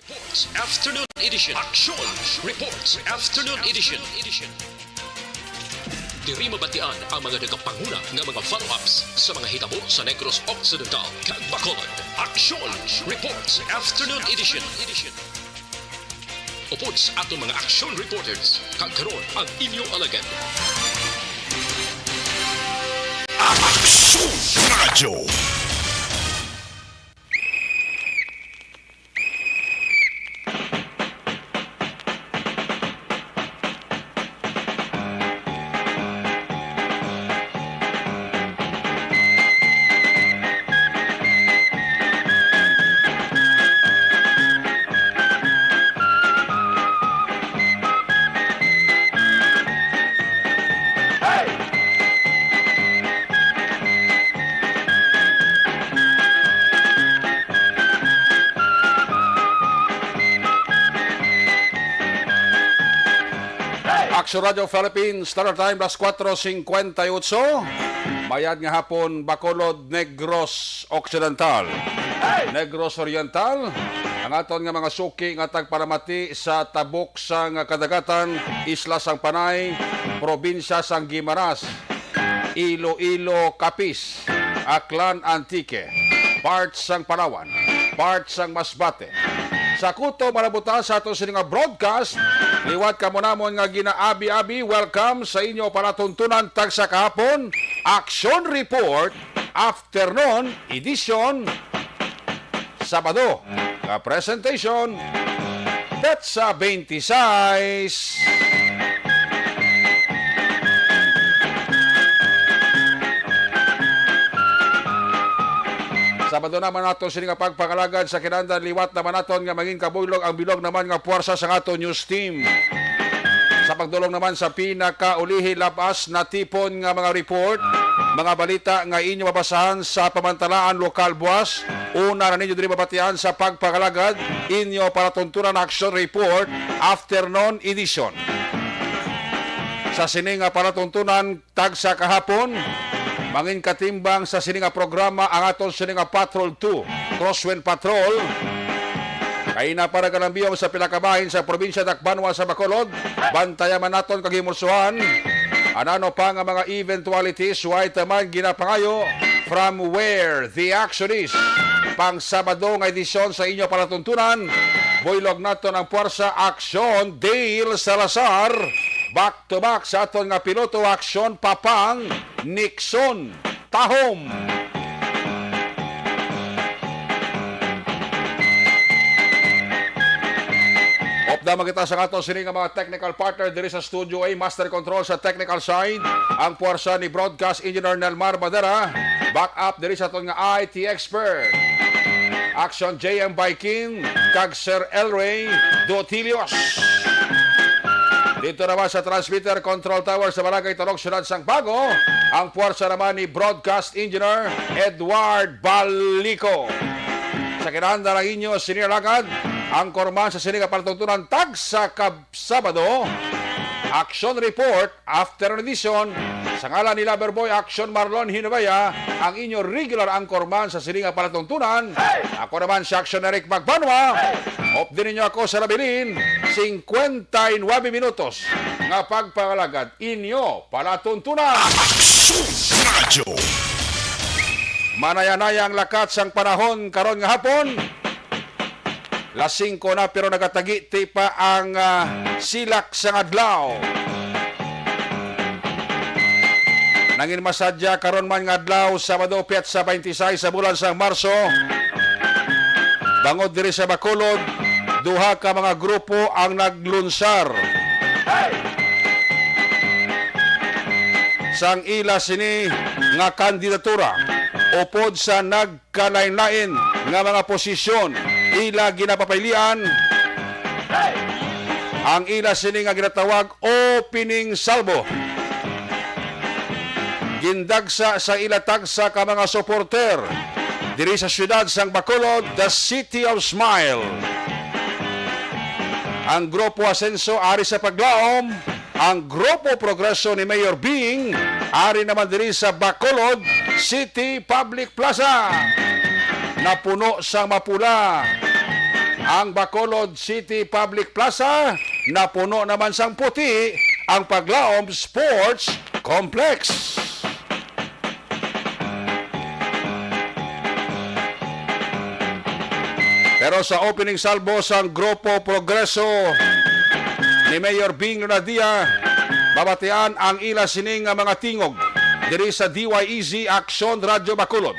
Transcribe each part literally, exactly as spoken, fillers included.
Reports Afternoon Edition. Action Reports Afternoon Edition. Diri mabatian ang mga nagapanguna nga mga follow-ups sa mga hitabo sa Negros Occidental kag Bacolod. Action Reports Afternoon Edition. Upod sa aton mga action reporters, kag karon ang inyo alagad. Action Radio. Action Radio Philippines, Standard Time, las cuatro cincuenta y ocho. Mayad nga hapon, Bacolod, Negros Occidental, Negros Oriental, ang aton nga mga suki nga tagparamati sa tabok sang kadagatan, Isla sang Panay, probinsya sang Guimaras, Iloilo, Capiz, Aklan, Antique, part sang Palawan, part sang Masbate. Sa kutob nga nabuta sa aton sini nga broadcast, liwat kamo namon nga ginaabi-abi, welcome sa inyo palatuntunan tagsa kahapon, Action Report, Afternoon Edition, Sabado nga presentation, petsa twenty-six. Sabado naman nato sini nga pagpangalagad sa kinahanglan, liwat naman naton nga mangin kabuylog ang bilog naman nga puwersa sa aton news team. Sa pagdulong naman sa pinakaulihi, labas natipon nga mga report, mga balita nga inyo mabasahan sa pamantalaan lokal buwas, una na ninyo diri mabatian sa pagpangalagad, inyo palatuntunan Action Report, Afternoon Edition. Sa sini nga palatuntunan, tagsa kahapon, mangin katimbang sa sini nga programa ang aton sini nga Patrol two, Crosswind Patrol. Kay na para kanambiyong sa pila ka bahin sa probinsya Dakbanwa sa Bacolod, bantayan man naton kag himulsuhan. Anano pa nga mga eventualities, way taman ginapangayo from where the action is. Pang Sabado nga edisyon sa inyo palatuntunan, buylog naton ang Puwersa Aksyon Dale Salazar. Back to back sa aton nga piloto, aksyon, Papang Nixon Tahom. Upda man kita sa aton sini nga mga technical partner diri sa Studio A, Master Control sa technical side, ang puwersa ni Broadcast Engineer Nelmar Badera. Back up diri sa aton nga I T expert, Action J M Baikin, kag Sir Elray Dotilios. Dito naman sa transmitter control tower sa Barangay Talog, Siyudad sang Bago, ang puwersa naman ni Broadcast Engineer Edward Balico. Sa kinahanglan ang inyo sini nga alagad, anchorman sa sini nga palatuntunan tagsa ka Sabado, Action Report, Afternoon Edition, sa ngalan ni Loverboy Action Marlon Hinobaya, ang inyo regular anchorman sa sini nga palatuntunan. Ako naman si Action Eric Magbanwa. Updi ninyo ako sa nabilin, singkwenta y nuebe minutos nga pagpangalagad, inyo palatuntunan. Action Radio. Manaya-naya ang lakat sang panahon karon nga hapon. Las singko na, pero nagatagiti pa ang, ah, silak sang adlaw. Nangin masadya karon man nga adlaw, Sabado, petsa twenty-six sa bulan sang Marso. Bangod diri sa Bacolod, duha ka mga grupo ang naglunsar sang ila sini nga kandidatura upod sa nag kalain-lain nga mga posisyon ila ginapapilian. Ang ila sini nga ginatawag opening salvo gindagsa sa ila tagsa ka mga suporter diri sa siyudad sang Bacolod, the City of Smile. Ang Grupo Asenso ari sa paglaom, ang Grupo Progreso ni Mayor Bing ari naman diri sa Bacolod City Public Plaza. Napuno sang mapula Ang Bacolod City Public Plaza napuno naman sang puti ang Paglaom Sports Complex. Pero sa opening salvo sang Grupo Progreso ni Mayor Bing Lunardia, mabatian ang ila sini nga mga tingog diri sa D Y E Z Aksyon Radyo Bacolod.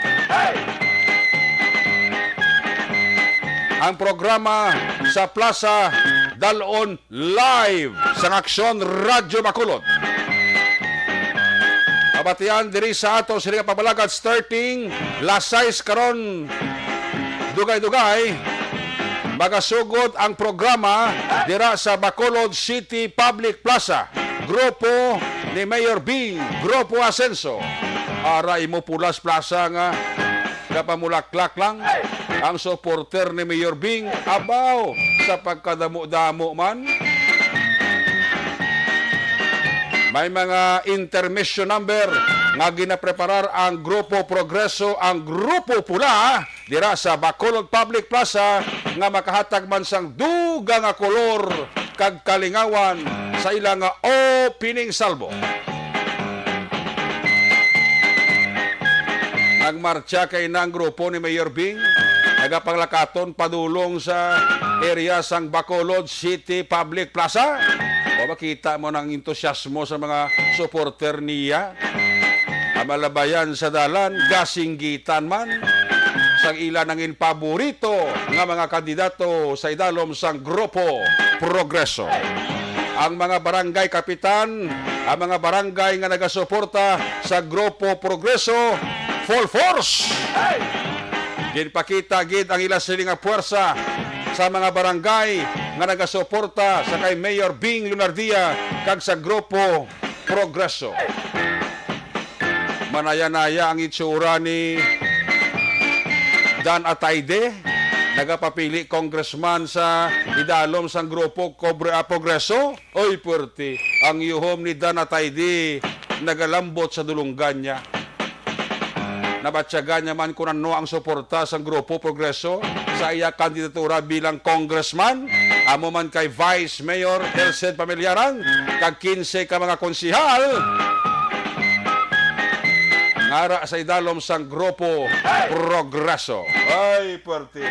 Ang programa sa plaza dal-on live sang Aksyon Radyo Bacolod. Mabatian diri sa ato sini nga pagbalagad starting las sais karon. Dugay-dugay, magasugod ang programa dira sa Bacolod City Public Plaza. Grupo ni Mayor Bing, Grupo Asenso. Ara imo pulas plaza nga Kapamulaklak lang ang suporter ni Mayor Bing. Abaw, sa pagkadamo-damo man. May mga intermission number nga ginapreparar ang Grupo Progreso, ang Grupo Pula, dira sa Bacolod Public Plaza nga makahatag man sang dugang nga kolor kag kalingawan sa ila nga opening salvo. Nagmartsa kay na ang grupo ni Mayor Bing, nagapanglakaton padulong sa area sang Bacolod City Public Plaza. O, makita mo nang entusiasmo sa mga suporter niya. Ang malabayan sa dalan, gasinggitan man sang ila nangin paborito nga mga kandidato sa idalom sang Grupo Progreso. Ang mga barangay kapitan, ang mga barangay nga nagasuporta sa Grupo Progreso, full force. Ginpakita gid ang ila sini nga puwersa sa mga barangay nga nagasuporta sa kay Mayor Bing Lunardia kag sa Grupo Progreso. Manaya-naya ang itsura ni Dan Atayde, nagapapili congressman sa idalom sang grupo Cobre-, ah, Progreso. Oy, puwerte. Ang yuhom ni Dan Atayde nagalambot sa dulonggan niya. Nabatyagan niya man kun ano ang suporta sang grupo Progreso sa iya kandidatura bilang congressman, amo man kay Vice Mayor Elced Pamilyaran, kag kinse ka mga konsihal ngara sa idalom sang grupo Progreso. Ay, puwerte.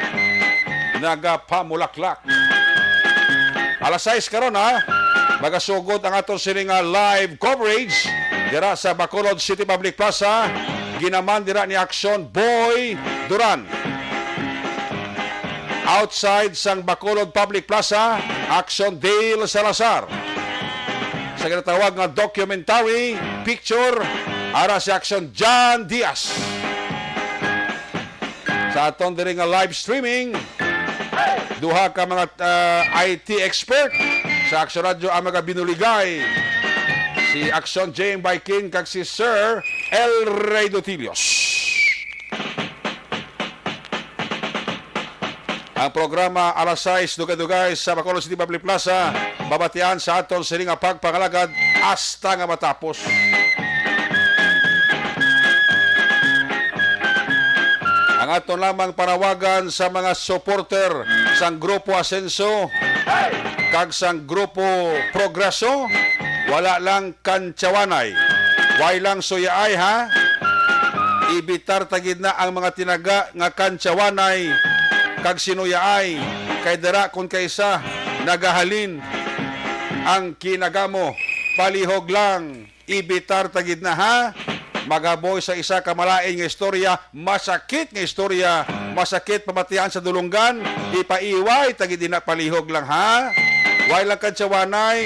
Nagapamulaklak. Alas sais karon, ha? Magasugod ang aton sini nga live coverage dira sa Bacolod City Public Plaza. Ginaman dira ni Action Boy Duran. Outside sang Bacolod Public Plaza, Action Dale Salazar. Sa ginatawag nga documentary picture, ara si Action John Diaz. Sa aton diri nga live streaming, duha ka mga, ah, I T expert sa Action Radio ang magabinuligay, si Action Jane Baikin kag si Sir El Rey Dutilios. Ang programa alas sais, dugay-dugay sa Bacolod City Public Plaza, babatian sa aton sini nga pagpangalagad hasta nga matapos. Ang aton lamang panawagan sa mga supporter sang Grupo Asenso kag sang Grupo Progreso, wala lang kantsawanay. Way lang suyaay, ha? Ibitar ta gid na ang mga tinaga nga kantsawanay kag sinuyaay, kay dira kon kaisa nagahalin ang kinagamo. Palihog lang, ibitar ta gid na, ha? Magaboy sa isa ka malain nga istorya, masakit nga istorya, masakit pamatian sa dulunggan, ipaiway ta gid ina, palihog lang, ha? Way lang kantsawanay,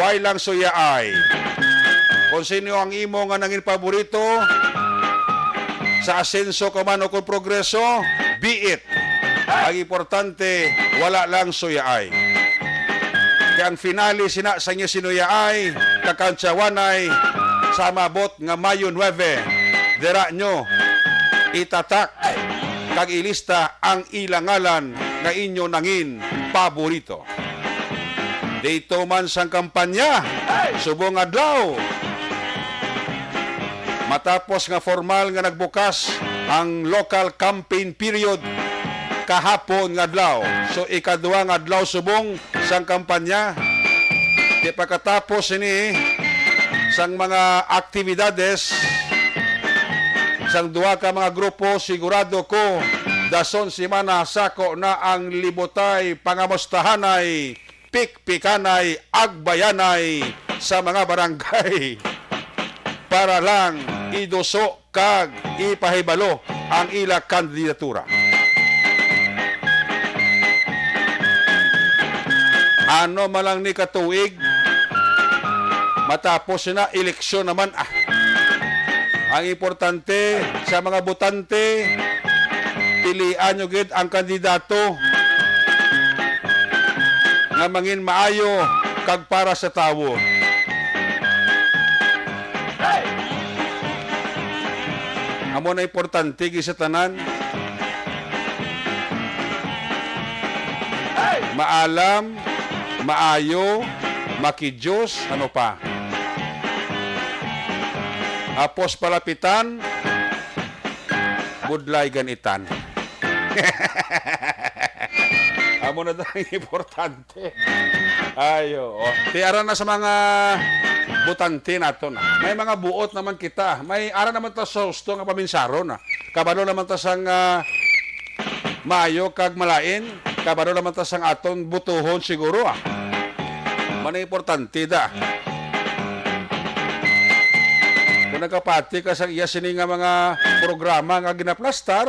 way lang suyaay. Kung sino ang imo nga nangin paborito, sa asenso ka man o kung progreso, be it. Ang importante, wala lang suyaay. Kay ang finale sina sa inyo sinuyaay, kakantsawanay, sa maabot nga Mayo nuebe, dira nyo itatak kag ilista ang ilang ngalan nga inyo nangin paborito. Dito man sang kampanya, subong adlaw, matapos nga formal nga nagbukas ang local campaign period, kahapon nga adlaw. So, ikaduha nga adlaw subong sang kampanya. Di pagkatapos ini sang mga aktibidades sang duha ka mga grupo, sigurado ko, dason semana sako na ang libotay, pangamustahanay, pikpikanay, agbayanay sa mga barangay para lang iduso kag ipahibalo ang ila kandidatura. Ano man lang ni katuig, matapos na, eleksyon naman, ah. Ang importante sa mga botante, pilian nyo gid ang kandidato nga mangin maayo kag para sa tawo. Amo na importante gid sa tanan. Maalam, maayo, makidiyos, ano pa? Apos palapitan, budlay ganitan. Amo na daw ang importante. Ayo, oh. Ti ara na sa mga botante naton, ah. May mga buot naman kita. May ara naman ta sa husto nga paminsaron, ah. Kabalo naman ta sang, ah, maayo kag malain. Kabalo naman ta sang aton butuhon siguro, ah. Amo na importante da. Kung nagapati ka sa iya sini nga mga programa nga ginaplastar,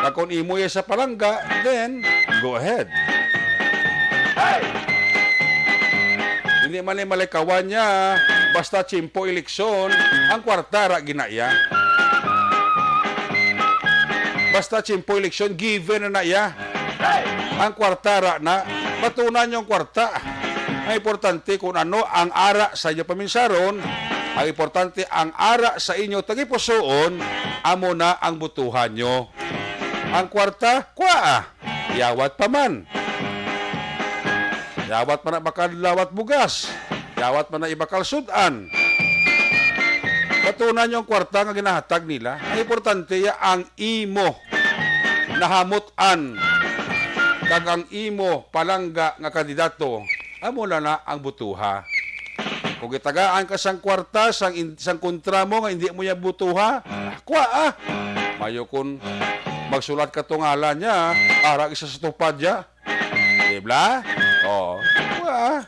kag kung imo iya sa palangga, then go ahead. Hindi man ni malikawan niya, basta tiyempo eleksyon, ang kwarta ra gina iya. Basta tiyempo eleksyon, given na na iya. Ang kwarta ra na, batunan niyo ang kwarta. Ang importante kung ano ang ara sa inyo paminsaron, ang importante ang ara sa inyo tagipusoon, amo na ang butuhan niyo. Ang kwarta, kuwaa. Yawat pa man. Yawat pa na bakal lawat bugas. Yawat pa na ibakal sud-an. Batunan niyo ang kwarta nga ginahatag nila. Ang importante ya ang imo nahamut-an kag ang imo palangga nga kandidato, amo na na ang butuha. Kung gitagaan ka sang kwarta, sang in-, sang kontra mo nga hindi mo ya butuha, kwa, ah. Mayo kun magsulat ka to ngalan niya, ara isa sa tupad ya. Di ba? Oo. Wa.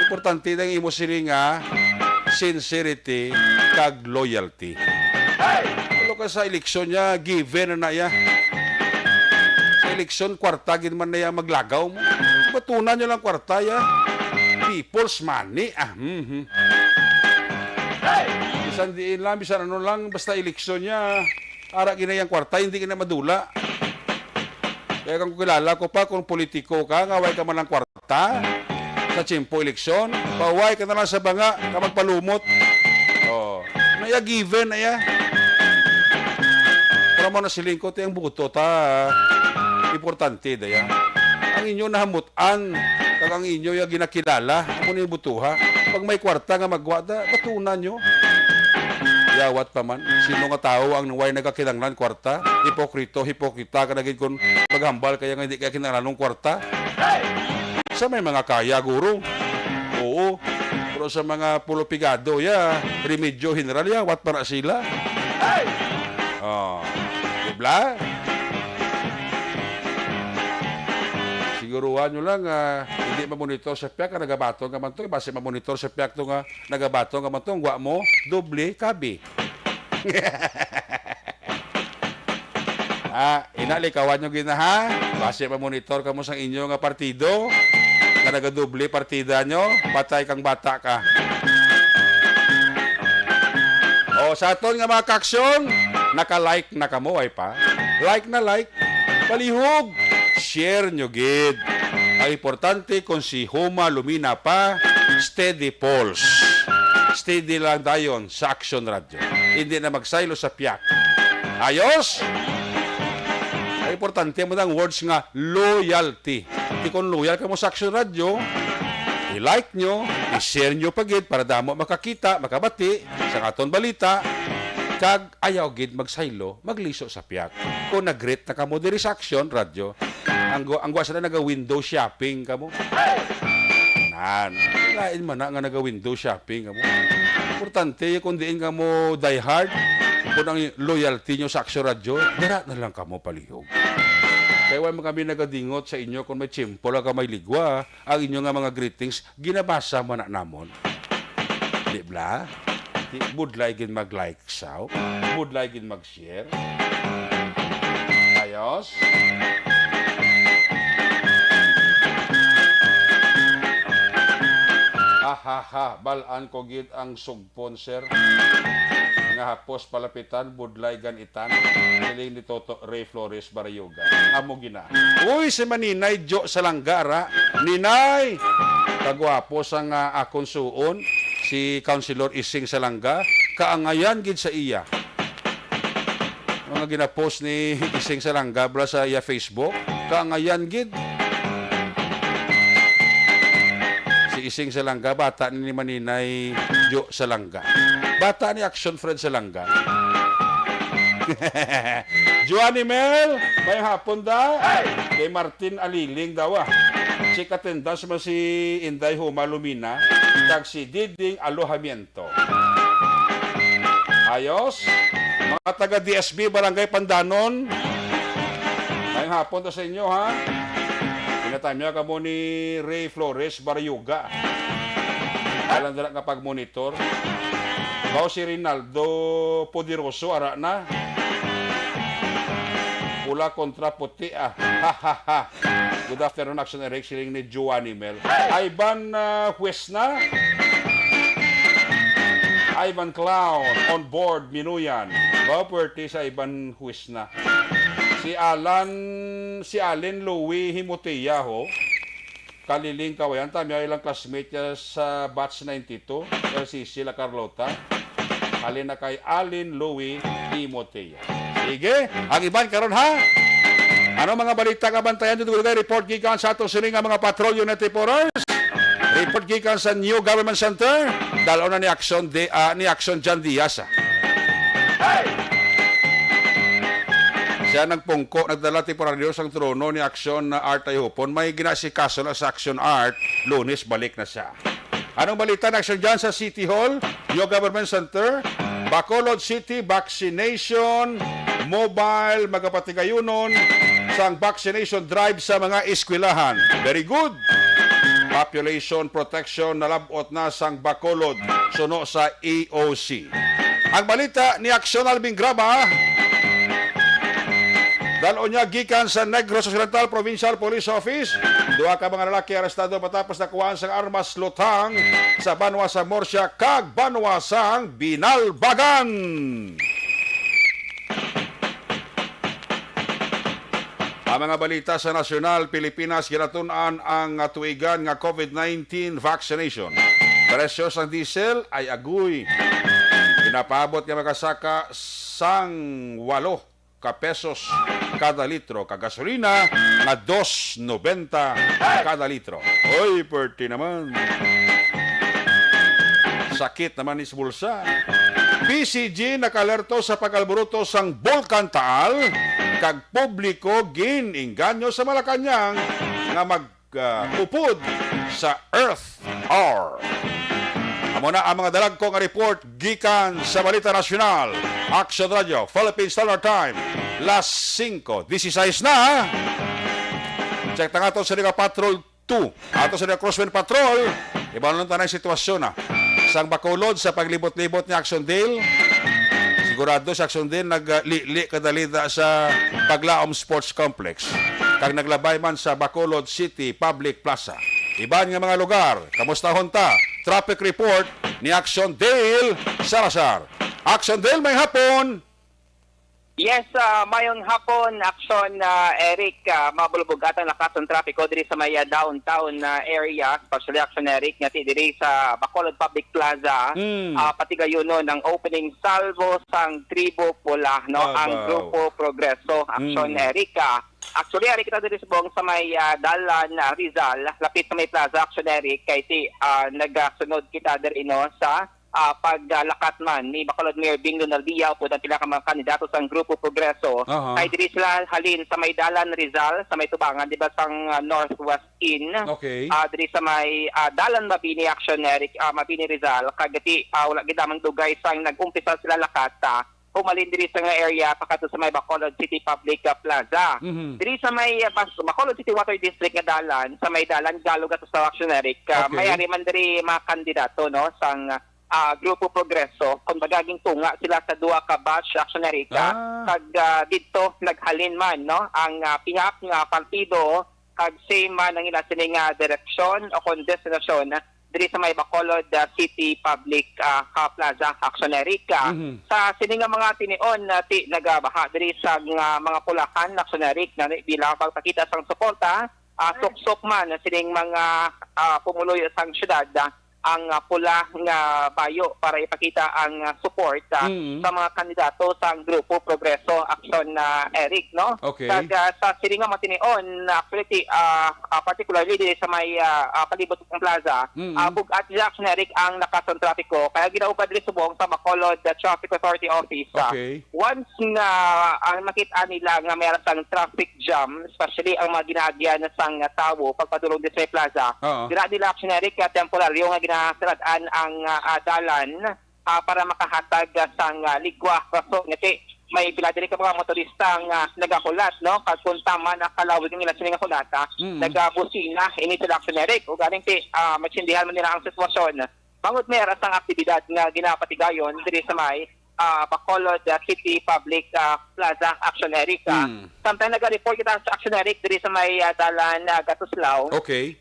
Importante ang imo sini nga sincerity kag loyalty. Tulo ka sa eleksyon niya, given na na ya. Sa eleksyon, kwarta gid man na ya maglagaw mo. Batunan niyo lang kwarta ya. People's money. Ah, mhm. Bisan diin lang, bisan ano lang, basta eleksyon niya. Ara gina yang kwarta, hindi gina madula. Kaya kung kilala ko pa kung politiko ka, nga way ka man lang kwarta sa tiyempo eleksyon, pahuway ka na lang sa banga ka magpalumot. Oh, naya given, naya. Pero mo na siling ko, ti ang buto ta, importante, daya. Ang inyo nahamut-an, kag ang inyo ya ginakilala, amo ni butuha. Pag may kwarta nga magwa, da, batunan nyo. Yawat pa man, sino nga tawo ang way nagakinahanglan kwarta? Hipokrito, hipokrita ka na gid kung maghambal kaya nga hindi kaya kinahanglan ng kwarta. Sa may mga kaya, guro. Oo. Pero sa mga pulo pigado, ya, remedyo general, yawat pa na sila. Oh, di ba? Siguruhan nyo lang, ah, hindi mamonitor sa piyak, nagabaton ka man to, basi mamonitor sa piyak to nga, nagabaton ka man to, wa mo, doble, kabi. Ah, ina, likawan nyo gina, ha? Basi mamonitor ka mo sang inyo nga partido, nga nagadoble partida nyo, patay kang bata ka. O, sa aton nga mga kaaksyon, naka-like na kamo, ay pa? Like na like, palihog, share nyo gid. Ang importante, kung si Homa Lumina pa, steady pulse. Steady lang dayon sa Aksyon Radyo. Hindi na magsaylo sa piyak. Ayos? Ang importante mo ang words nga loyalty. Di kung loyal ka mo sa Aksyon Radyo, i-like nyo, i-share nyo pa gid para damo makakita, makabati sa aton balita. Kag ayaw gid magsaylo, magliso sa piyak. Kung nag-greet na kamo diri sa Aksyon Radyo, ang gu-, ang guwa sila naga-window shopping kamo. Nan, lain man na nga naga-window shopping kamo. Importante kung diin kamo diehard, kung ang loyalty nyo sa Aksyon Radyo, dara na lang kamo palihog. Kaya wala man kami nagadingot sa inyo kung may tiyempo lang ka may ligwa, ang inyo nga mga greetings, ginabasa man na namon. Di bla? Di budlay gid mag-like sa, budlay gid mag-share. Ayos? Ahaha, balaan ko gid ang sugpon, sir. Nga hapos palapitan, budlay ganitan. Siling ni Toto Ray Flores Barayuga. Amo gina. Uy, si Maninay Jo Salangga ra. Ninay! Kagwapo sang, ah, akon suon, si Councilor Ising Salangga. Kaangayan gid sa iya. Mga ginapost ni Ising Salangga bala sa iya Facebook. Kaangayan gid. Si Ising Salangga, bata ni Maninay Jo Salangga. Bata ni Action Friend Salangga. Joanny Mel, may hapon da. Kay Martin Aliling daw, ah. Chick attendance man si Inday Huma Lumina, kag si Diding Alojamiento. Ayos? Mga taga D S B, Barangay Pandanon, may hapon to sa inyo, ha? Pinatamya kamo ni Ray Flores Barayuga. Alang dala nga pag-monitor. Bao si Rinaldo Poderoso, ara na. Pula kontra puti, ah. Ha, ha, ha. Good afternoon, Action Eric, siling ni Joanny Mel. Ivan, ah, Huesna. Ivan Clown, on board, Minuyan. Bao pwerte sa Ivan Huesna. Si Alan, si Allen Louie Himotea, ho. Kaliling Kawayan, tami ang ilang classmate niya sa batch ninety-two, L C C La Carlota. Halin na kay Alin Louie Timotea. Sige, ang iban karon, ha? Ano mga balita nga bantayan? Dugay report gikan sa ato sini nga mga patrol unit reporters. Report gikan sa New Government Center. Dal-on na ni Action, De, ah, ni Action Jan Diaz, ah. Siya nagpungko, nagdala temporaryo sang trono ni Action Art Ayhupon. May ginasikaso na sa Action Art, Lunes balik na siya. Anong balita na action dyan sa City Hall, New Government Center, Bacolod City, vaccination, mobile, magapatigayunon sang vaccination drive sa mga eskwelahan. Very good. Population protection nalab-ot na sang Bacolod, suno sa E O C. Ang balita ni Action Alvin Graba, dal-on niya gikan sa Negros Occidental Provincial Police Office. Duha ka mga lalaki arestado matapos nakuhaan sang armas lutang sa banwa sa Murcia kag banwa sang Binalbagan. Ang mga balita sa nasyonal, Pilipinas, ginatun-an ang tuigan nga COVID nineteen vaccination. Presyo sang diesel ay agoy. Ginapaabot nga makasaka sang walo ka pesos kada litro, ka gasolina nga dos nobenta kada litro. Oy, pwerte naman. Sakit naman ni sa bulsa. P C G nakalerto sa pag-alboroto sang Bulkan Taal, kag publiko gin-inganyo sa Malacañang nga mag ah, upod sa Earth Hour. Amo na ang mga dalagko nga report gikan sa Balita Nasyonal, Action Radio, Philippine Standard Time, las singko dieciséis na. Check ta nga to sa Liga Patrol two. Ato sa Liga Crosswind Patrol, ibanon ta na ang sitwasyon, ah. Sang Bacolod sa paglibot-libot ni Action Dale, sigurado si Action Dale naglili kadalida sa Paglaom Sports Complex kag naglabay man sa Bacolod City Public Plaza. Iban nga mga lugar, kamustahon ta. Traffic report ni Action Dale Salazar. Action Dale, may hapon. Yes, ah, mayong hapon, Action, ah, Eric. Ah, mabulbog atang lakas ang trapiko diri sa may, ah, downtown, ah, area, especially Action Eric, nga ti diri sa Bacolod Public Plaza. Mm. Ah, patigayunon ang opening salvo sang Tribo Pula, no, ang Grupo Progreso, Action Eric. Ah, actually, ari kita diri subong sa may, ah, dalan, ah, Rizal, lapit sa may plaza, Action Eric, kay ti, ah, nagasunod kita diri, no, sa ah, paglakat man ni Bacolod Mayor Bing Lunaldia upod ang pila ka mga kandidato sang Grupo Progreso, Aha. ay diri sila halin sa may Dalan Rizal, sa may tubangan, di ba, sang, ah, Northwest Inn. Okay. Ah, diri sa may, ah, Dalan Mabini, Action Eric, ah, Mabini Rizal, kag ti, ah, wala gid lamang dugay sang nag-umpisa sila lakat, ah, humalin diri sa nga area pakadto sa may Bacolod City Public, ah, Plaza. Mhm. Diri sa may, ah, Bas-, Bacolod City Water District nga dalan, sa may dalan Galog at sa Action Eric, ah, Okay. may ari man diri mga kandidato, no, sang ah, Grupo Progreso, kumbaga, gintunga sila sa duha ka batch, Action Erica, Ah. kag, ah, didto naghalin man, no, ang, ah, pihak nga partido, kag same man ang ila sini nga direksyon o kon destinasyon diri sa may Bacolod, ah, City Public, ah, ah, Plaza, Action Erica. Mhm. Sa sini nga mga tinion, ah, ti nagabaha diri sa nga mga pulahan, Action Eric, na bilang pagpakita sang suporta, ah, suksok man sining mga, ah, pumuluyo sang syudad, ah, ang, ah, pula nga bayo para ipakita ang, ah, support, ah, Mm. sa mga kandidato sang Grupo Progreso Aksyon, ah, Eric, no? Okay. Kag, ah, sa sini nga mga tinion, actually, ti-, ah, ah, particularly diri sa may, ah, ah, palibot sang plaza, Mm. ah, bug-at diri, Aksyon Eric, ang lakas sang trapiko. Kaya ginaupod diri subong sa Bacolod, ah, Traffic Authority Office, ah, Okay. once nga ang makita nila nga may sang traffic jam, especially ang mga ginaagyan sang tawo pagpadulong diri sa plaza, Oo. dira nila, Action Eric, ah, temporaryo nga ginasarad-an ang, ah, ah, dalan, ah, para makahatag, ah, sang, ah, ligwa. Rason nga ti may pila diri ka mga motorista nga nagahulat, no? Kag kung tama na kalawig ang ila sini nga hulata, Mm. nagabusina ini sila, Action Eric. Ug galing ti, ah, maintindihan man nila ang sitwasyon. Bangod may ara sang aktibidad nga ginapatigayon diri sa may, ah, Bacolod, ah, City Public, ah, Plaza, Action Eric, ah. Mm. Samtang naga-report kita sa Action Eric diri sa may, ah, dalan, ah, Gatuslao. Okay.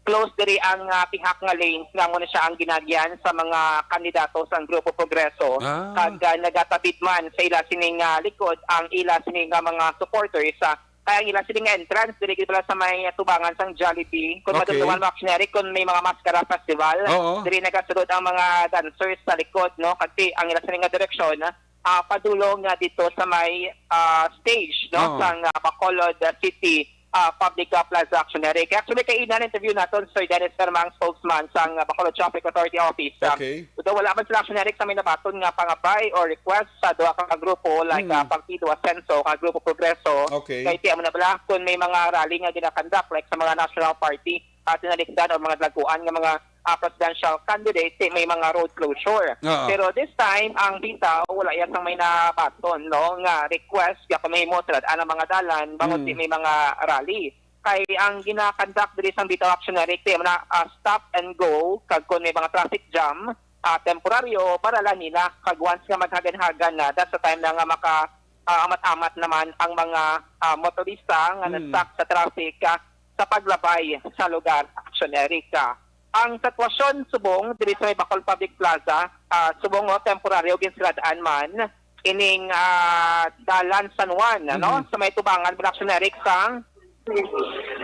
Close diri ang, ah, pihak nga lanes nga amo na siya ang ginagyan sa mga kandidato sang Grupo Progreso. Ah. Kag, ah, nagatabid man sa ila sining, ah, likod ang ila sini nga mga supporters, ah, kay ang ila sini nga entrance diri gid pala sa may tubangan sang Jollibee. Kung Okay. madumduman mo, Action Eric, kung may mga maskara festival, Oo. diri nagasulod ang mga dancers sa likod, no? Kag ti ang ila sini nga direksyon, ah, padulong nga dito sa may, ah, stage, no? Oo. Sang, ah, Bacolod, ah, City, ah, Public, ah, Plaza, Action Eric. Actually, kay ina interview naton, Sir Dennis Fermang, spokesman sang, ah, Bacolod Traffic Authority Office. Ah, Okay. Although wala man sila, Action Eric, sa may nabaton nga pangabay or request sa duha ka grupo, like, Mm. ah, Partido Asenso kag Grupo Progreso. Okay. Kay ti amo na bala, kung may mga rally nga ginakandak, like sa mga national party, ah, tinalikdan o mga dalaguan nga mga, ah, presidential candidate, ti may mga road closure. Oo. Pero this time, ang bitaw, wala iya sang may nabaton, no, nga request nga pamahimo sa daan ang mga dalan, bangod Mm. ti may mga rally. Kay ang ginakandak diri sang bitaw, Action Eric, ti amo na, ah, stop and go, kag kung may mga traffic jam, ah, temporaryo, baralan nila. Kag once nga maghagan-hagan na, that's the time na nga maka, ah, amat-amat naman ang mga, ah, motorista nga Mm. na-stuck sa traffic, ah, sa paglabay sa lugar, Action Eric, ah. Ang sitwasyon subong diri sa may Bacol Public Plaza, ah, subong, oh, temporaryo ginsirad-an man ining, ah, dalan San Juan, ano? Mhm. Sa may tubangan, Action Eric, sang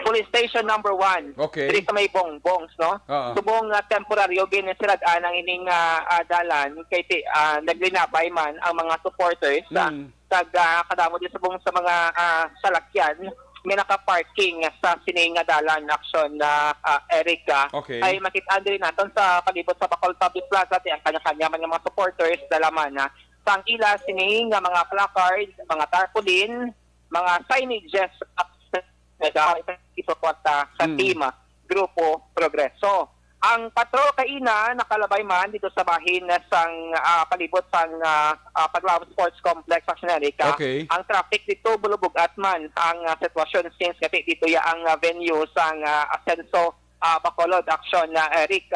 Police Station Number One. Okay. Diri sa may Bongbongs, no? Oo. Subong nga temporaryo ginsirad-an ang ining, ah, ah, dalan kay ti-, ah, naglinabay man ang mga supporters, ah, Mm. kag, ah, kadamo din subong sa mga, ah, salakyan may naka-parking sa sini nga dalan, Action, ah, ah, Eric, ah. Okay. Ay makit-an diri naton sa palibot sa Bacol Public Plaza, ti ang kanya-kanya man nga mga supporters dala man, ah, sang ila sini nga mga placards, mga tarpaulin, mga signages, nagasuporta sa Mm. Team Grupo Progreso. Ang patrol kaina nakalabay man dito sa bahin sang, ah, palibot sang, ah, ah, Paglaom Sports Complex, Action Eric. Okay. Ang traffic dito bulubog-at man ang, ah, sitwasyon since nga ti-, dito ya ang, ah, venue sang, ah, Asenso, ah, Bacolod, Action, ah, Eric.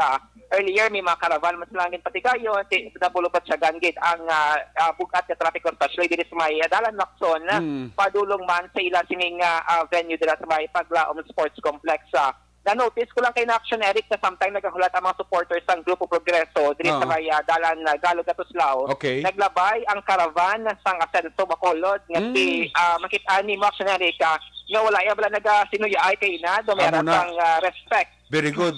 Earlier, may mga caravan man sila ang ginpatigayon, ti-, nabulubog siya gid ang, ah, ah, bug-at nga traffic, especially diri sa may, ah, Dalan Lacson, Mm. padulong man sa ila sining, ah, ah, venue dira sa may Paglaom Sports Complex. Ah, na-notice ko lang kay na, Action Eric, na sometime nagahulat ang mga supporters sang Grupo Progreso diri sa Oo. may, ah, dalan na Galog Gatuslao. Okay. Naglabay ang caravan sang Asenso Bacolod nga Mm. ti, ah, makit-an nimo, Action Eric, ah, nga wala ya bala nagasinuyaay kay ina, do may Amo ara na. sang, ah, respect. Very good.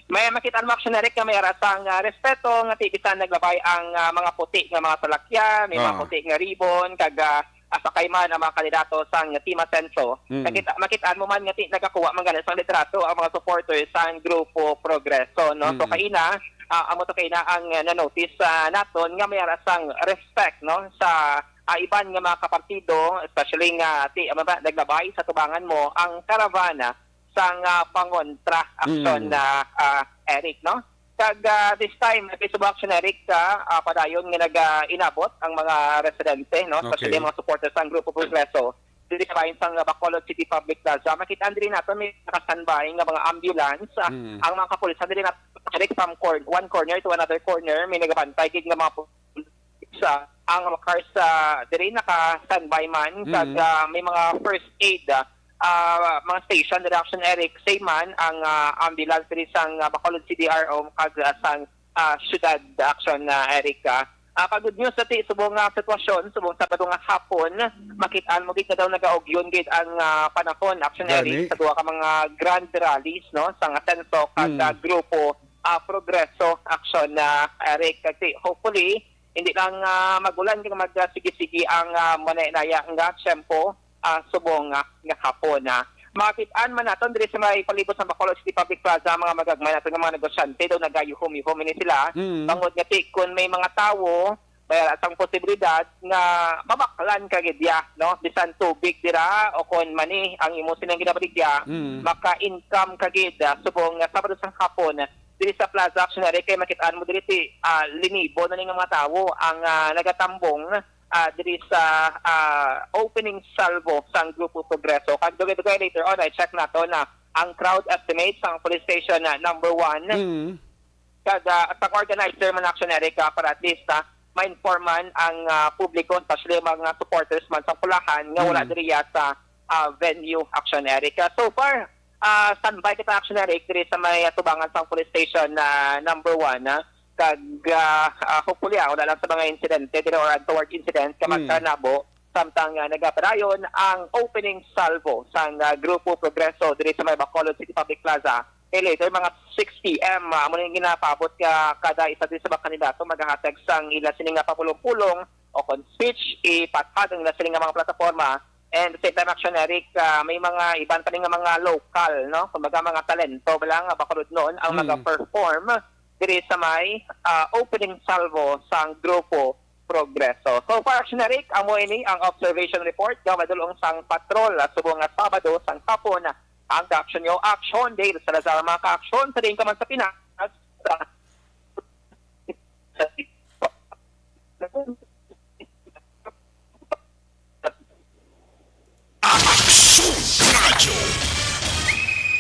May makit-an mo, Action Eric, nga may ara sang, ah, respeto nga ti bisan naglabay ang, ah, mga puti nga mga salakyan, may mga Ah. puti nga ribbon, kag, ah, asakay man ang mga kandidato sang Team Asenso. Mm. Nakita, makit-an mo man nga ti nagakuha man gani sang litrato ang mga supporters sang Grupo Progreso, no? So, Mm. kaina, Ah, amo to kay na ang, ah, na-notice sa naton nga may ara sang respect, no, sa, ah, iban nga mga kapartido, especially nga ti, ano ba, naglabay sa tubangan mo ang karavana sang, ah, pangontra aksyon Mm. na, ah, Eric, no? Kag, ah, this time, kay Subo Action Eric, ah, ah, padayon nga nag, ah, inabot ang mga residente, no? Especially Okay. ang mga supporters sang Grupo Progreso. Diri sa bahin sang Bacolod City Public Plaza, makita diri nato may naka-standby nga mga ambulance, ah, Mm. ang mga kapulisan diri nato, Eric, from cor-, one corner to another corner, may nagabantay gid nga mga sa ang mga cars sa diri naka-standby man kag, Mm. ah, may mga first aid, ah, ah, mga station diri action, Eric, same man ang, ah, ambulance diri sang, ah, Bacolod C D R O kag, ah, sang, ah, syudad action na, Eric, ah. Ah, pag good news sa ti subong nga sitwasyon, subong Sabado nga hapon, makit-an mo gid nga daw nagaugyon gid ang, ah, panahon action, Eric, Gani. sa duha ka mga grand rallies, no, sang Asenso kag, Mm. ah, grupo, ah, Progreso action na, Eric. Kasi hopefully, hindi lang, ah, mag-ulan kag magsigi-sigi ang, ah, manaya-naya nga tiyempo, ah, subong nga, nga hapon, ah. Makit-an man naton diri sa may palibot sa Bacolod City Public Plaza, mga magagmay naton nga mga negosyante daw nagayuhom-yuhom ini sila. Mm. Tungod nga ti, kun may mga tawo, may ara sang posibilidad nga mabaklan ka gid ya, no? Bisan tubig dira o kon mani ang imo silang ginabaligya, Mm. maka-income ka gid, ah, subong nga Sabado sang hapon, diri sa Plaza Action Area kay makit-an mo diri ti, ah, linibo na ni nga mga tawo ang, ah, nagatambong, ah, diri sa, ah, opening salvo sang Grupo Progreso. Kag dugay-dugay later on, i-check nato na ang crowd estimate sang police station na number one. Mm. Kag, ah, sang organizer man action, Eric, ah, para at least, ah, ma-informan ang, ah, publiko, especially ang mga supporters man sa Pulahan nga wala Mm. diri sa, ah, venue action, Eric. Ah, so far, ah, standby kita action, Eric, diri sa may atubangan sang police station na number one, ah. Kag, ah, ah, hopefully, ah, wala lang sa mga insidente diri or untoward incident ka Mm. magkanabo samtang, ah, nagapadayon ang opening salvo sang, ah, Grupo Progreso diri sa may Bacolod City Public Plaza. Kay later, mga six P M, ah, amo na yung ginapaabot nga kada isa din sa mga kandidato magahatag sang ila sini nga papulong-pulong o kon speech, ipatag ang ila sini nga mga plataforma. And the same time, action, Eric, ah, may mga iban pa rin nga mga local, no? Kumbaga, mga talento ba lang nga Bacolodnon ang Mm. maga-perform diri sa may, ah, opening salvo sang grupo Progreso. So far, action, Eric, amo ini ang observation report nga madulong sang patrol, ah, subong nga Sabado sang hapon. Ang ka-action nyo, Action Dale Salazar, mga ka-action sa diin ka man sa Pinas. Aksyon Radyo.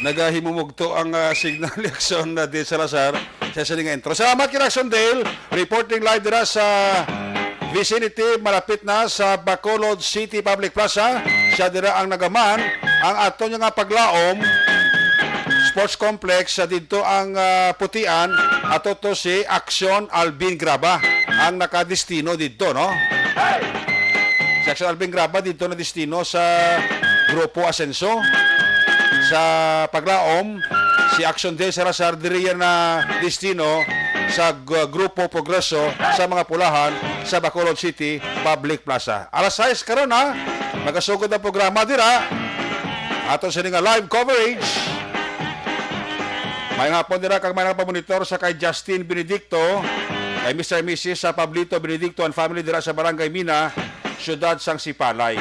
Nagahimumugto ang, ah, signal ni Aksyon na di Salazar sa sining intro. Salamat kay Aksyon Dale. Reporting live dira sa vicinity, malapit na sa Bacolod City Public Plaza. Siya dira ang nagaman ang ato nga paglaom Sports Complex sa didto ang, ah, putian ato to si Aksyon Alvin Graba ang nakadestino didto, no? Si Aksyon Alvin Graba didto na destino sa Grupo Asenso. Sa paglaom, si Aksyon Dale Salazar diri na destino sa g-, Grupo Progreso sa mga pulahan sa Bacolod City Public Plaza. Alas sais karon, ha, magasugod ang programa dira. Ato sini nga live coverage. May hapon dira kag may nagpamonitor sa kay Justin Benedicto, kay Mister and Missus sa Pablito Benedicto and family dira sa Barangay Mina, siyudad sang Sipalay.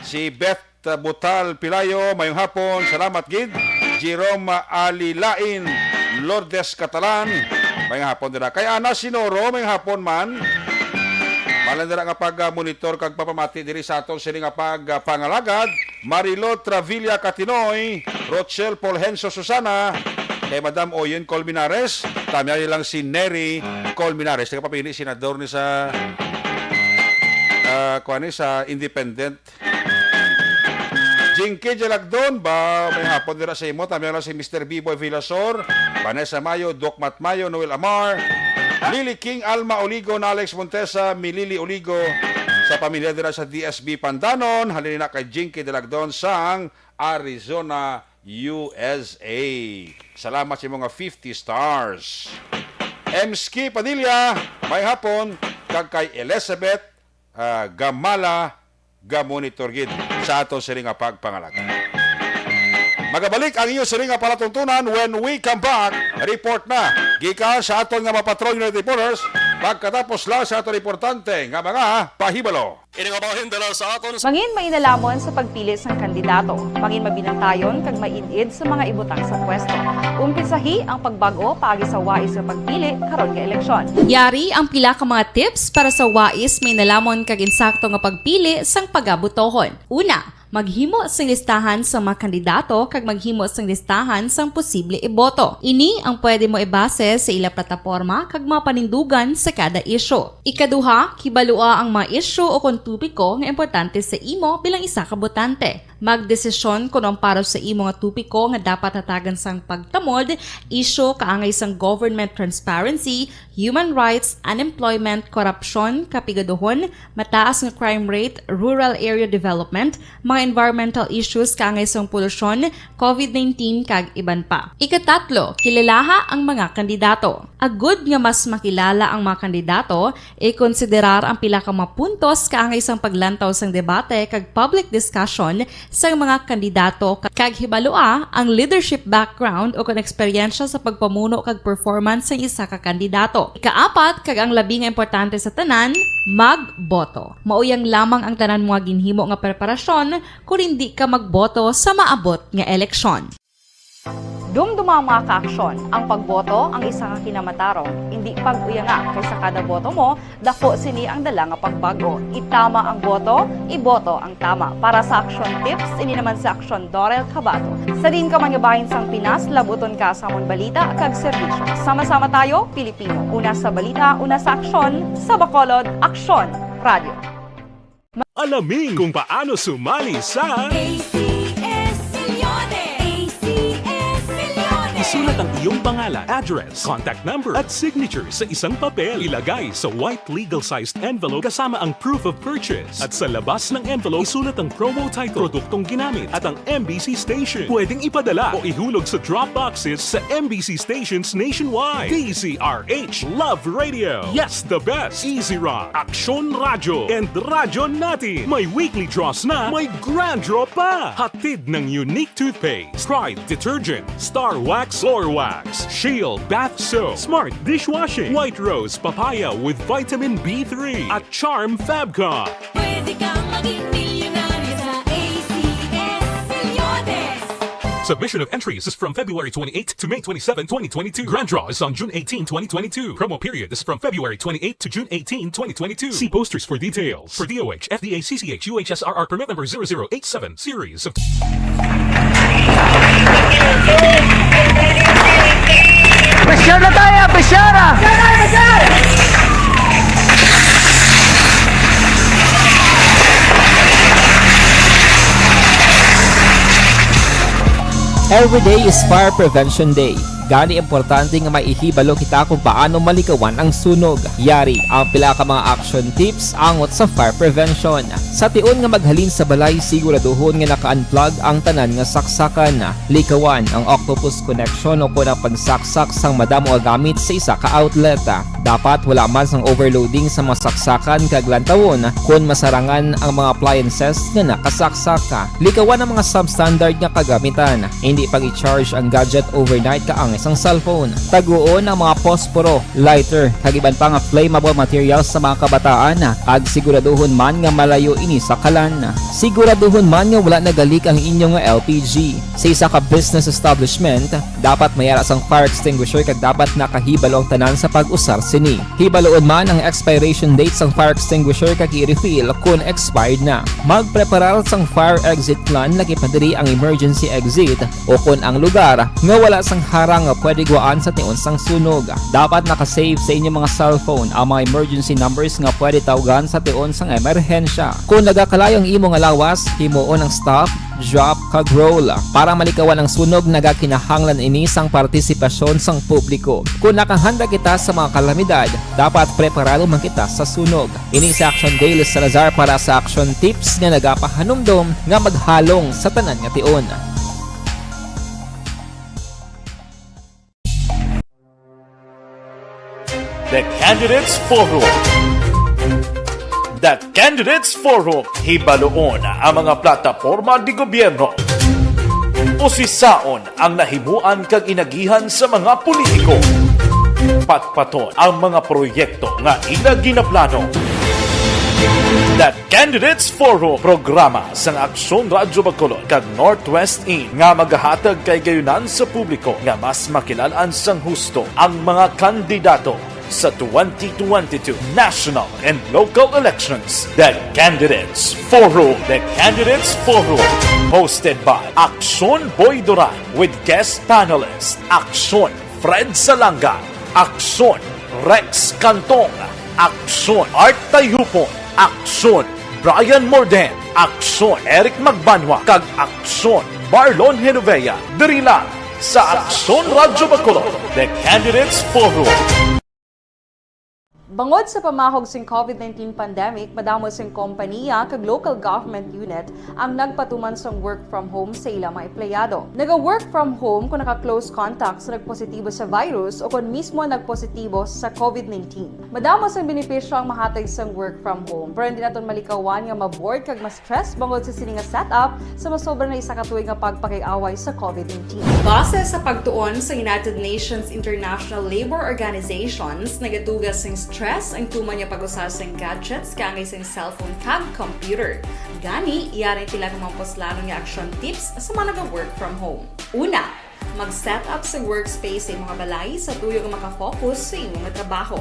Si Beth Butal Pilayo, mayong hapon, salamat gid. Jerome Alilain, Lourdes Catalan, mayong hapon dira. Kay Ana Sinoro, mayong hapon man. Malan dira nga pag-monitor kag papamati diri sa aton sini nga pagpangalagad. Marilo Travilla Catinoy, Rochelle Polhenso Susana, kay Madam Oyen Colmenares, tamyay lang si Neri Colmenares. Nagapapili senador ni sa, ah, kuwan ni sa independent. Jinky Jalagdon, ba, may hapon dira sa imo. Tamyay lang si Mister Biboy Villasor, Vanessa Mayo, Doc Matt Mayo, Noel Amar, Lily King, Alma Oligo, Alex Montesa, Milili Oligo, sa pamilya dira sa D S B Pandanon, halin na kay Jinky Jalagdon sang Arizona, U S A. Salamat sa imo nga fifty stars. M S K Padilla, may hapon, kag kay Elizabeth, ah, Gamala, ga-monitor gid sa ato sini nga pagpangalagad. Magabalik ang iyo sini nga palatuntunan when we come back. Report na Gikan sa aton nga mga Patrol Unit reporters, pagkatapos lang sa aton importante nga mga pahibalo. Ini nga bahin dala sa aton sa Mangin mainalamon sa pagpili sang kandidato. Mangin mabinantayon kag maid-id sa mga ibutang sa pwesto. Umpisahi ang pagbag-o paagi sa wais nga pagpili karon nga eleksyon. Yari ang pila ka mga tips para sa wais mainalamon kag insakto nga pagpili sang pagabutohon. Una, maghimo sing listahan sa mga kandidato kag maghimo sing listahan sang posible iboto. Ini ang pwede mo ibase sa ila plataporma kag mga panindugan sa kada isyu. Ikaduha, kibalua ang mga isyu o kon topiko nga importante sa imo bilang isa ka botante. Magdesisyon kon ang para sa imo nga topiko nga dapat hatagan sang pagtamod, isyu kaangay sang government transparency, human rights, unemployment, korupsyon, kapigaduhon, mataas nga crime rate, rural area development, mga environmental issues kaangay sang polusyon, covid nineteen, kag iban pa. Ikatatlo, kilalaha ang mga kandidato. Agud nga mas makilala ang mga kandidato, ikonsiderar ang pila ka mga puntos kaangay sang paglantaw sang debate kag public discussion sang mga kandidato, kag hibalua ang leadership background o kon eksperyensya sa pagpamuno kag performance sang isa ka kandidato. Ikaapat, kag ang labi nga importante sa tanan, magboto. Mauyang lamang ang tanan mga ginhimo nga preparasyon kon indi ka magboto sa maabot nga eleksyon. Dumduma ang mga kaaksyon. Ang pagboto ang isa ka kinamatarong. Indi pag-uyanga, kay sa kada boto mo, daku sini ang dala nga pagbag-o. Itama ang boto, iboto ang tama. Para sa action tips, ini naman si Aksyon Dorel Cabato. Sa diin ka man nga bahin sang Pinas, labuton ka sa amon balita kag serbisyo. Sama-sama tayo, Pilipino. Una sa balita, una sa aksyon, sa Bacolod, Aksyon Radio. Alamin kung paano sumali sa A C S Millones. A C S Millones. Isulat ang iyong pangalan, address, contact number, at signature sa isang papel. Ilagay sa white legal-sized envelope kasama ang proof of purchase. At sa labas ng envelope, isulat ang promo title, produktong ginamit, at ang M B C station. Pwedeng ipadala o ihulog sa drop boxes sa M B C stations nationwide. D Z R H Love Radio. Yes, the best. Easy Rock, Aksyon Radyo, and Radyo Natin. May weekly draws na, may grand draw pa. Hatid ng Unique Toothpaste, Pride Detergent, Star Wax Floor Wax, Shield Bath Soap, Smart Dishwashing, White Rose Papaya with Vitamin B three, at Charm Fabcon. Pwede kang maging milyonaryo sa A C S Millones. Submission of entries is from February twenty-eighth to May twenty-seven, twenty twenty-two. Grand draw is on June eighteen, twenty twenty-two. Promo period is from February twenty-eighth to June eighteen, twenty twenty-two. See posters for details. For D O H, F D A, C C H, U H S R R permit number zero zero eight seven, series of Presyar na tayo! Presyar, ah! Every day is Fire Prevention Day. Gani, importante nga maihibalo kita kung paano malikawan ang sunog. Yari ang pila ka mga action tips angot sa fire prevention. Sa tion nga maghalin sa balay, siguraduhon nga naka-unplug ang tanan nga saksakan. Likawan ang octopus connection o kon ang pagsaksak sang madamo nga gamit sa isa ka outlet. Dapat wala man sang overloading sa mga saksakan kag lantawon kon masarangan ang mga appliances nga nakasaksak. Likawan ang mga substandard nga kagamitan. Indi pag-i-charge ang gadget overnight kaangay sang cellphone. Taguon ang mga posporo, lighter, kag iban pa nga flammable materials sa mga kabataan, kag siguraduhon man nga malayo ini sa kalan. Siguraduhon man nga wala nagalik ang inyo nga L P G. Sa isa ka business establishment, dapat may ara sang fire extinguisher kag dapat nakahibalo ang tanan sa pag-usar sini. Hibaluon man ang expiration date sang fire extinguisher kag i-refill kon expired na. Magpreparar sang fire exit plan, lakip na diri ang emergency exit, o kon ang lugar nga wala sang harang nga pwede guwaan sa tion sang sunog. Dapat naka-save sa inyo mga cellphone ang mga emergency numbers nga pwede tawgan sa tion sang emerhensya. Kon nagakalayo ang imo nga lawas, himuon ang stop, drop, kag roll. Para malikawan ang sunog, nagakinahanglan ini sang partisipasyon sang publiko. Kon nakahanda kita sa mga kalamidad, dapat preparado man kita sa sunog. Ini si Action Dale Salazar para sa Action Tips nga nagapahanumdom nga maghalong sa tanan nga tion. The Candidates Forum. The Candidates Forum, hibaluon ang mga plataporma de gobyerno. Usisaon ang nahimuan kag inagihan sa mga politiko. Patpaton ang mga proyekto nga ila ginaplano. The Candidates Forum, programa sang Aksyon Radyo Bacolod kag Northwest Inn nga magahatag kahigayonan sa publiko nga mas makilalan sang husto ang mga kandidato sa twenty twenty-two national and local elections. The Candidates Forum. The Candidates Forum, hosted by Aksyon Boy Duran with guest panelist Aksyon Fred Salanga, Aksyon Rex Cantong, Aksyon Art Tayupon, Aksyon Brian Morden, Aksyon Eric Magbanwa, kag Aksyon Marlon Genovea, diri lang sa Aksyon Radyo Bacolod, The Candidates Forum. Bangod sa pamahog sing COVID nineteen pandemic, madamo sing kompanya kag local government unit ang nagpatuman sang work from home sa ila mga empleyado. Naga-work from home kung naka-close contact sa nagpositibo sa virus o kon mismo nagpositibo sa COVID nineteen. Madamo sang benepisyo ang mahatag sang work from home, pero hindi naton malikawan nga ma-bored kag ma-stress bangod sa sini nga setup sa masobra na isa ka tuig nga pagpakig-away sa COVID nineteen. Base sa pagtuon sa United Nations International Labour Organizations, nagatuga sing stress ang tuman nga pag-usa sing gadgets kaangay sing cellphone kag computer. Gani, yari ang pila ka mga puslanon nga action tips sa mga naga-work from home. Una, mag-set up sa workspace sa imong balay sa tuyo nga makafocus sa imong trabaho.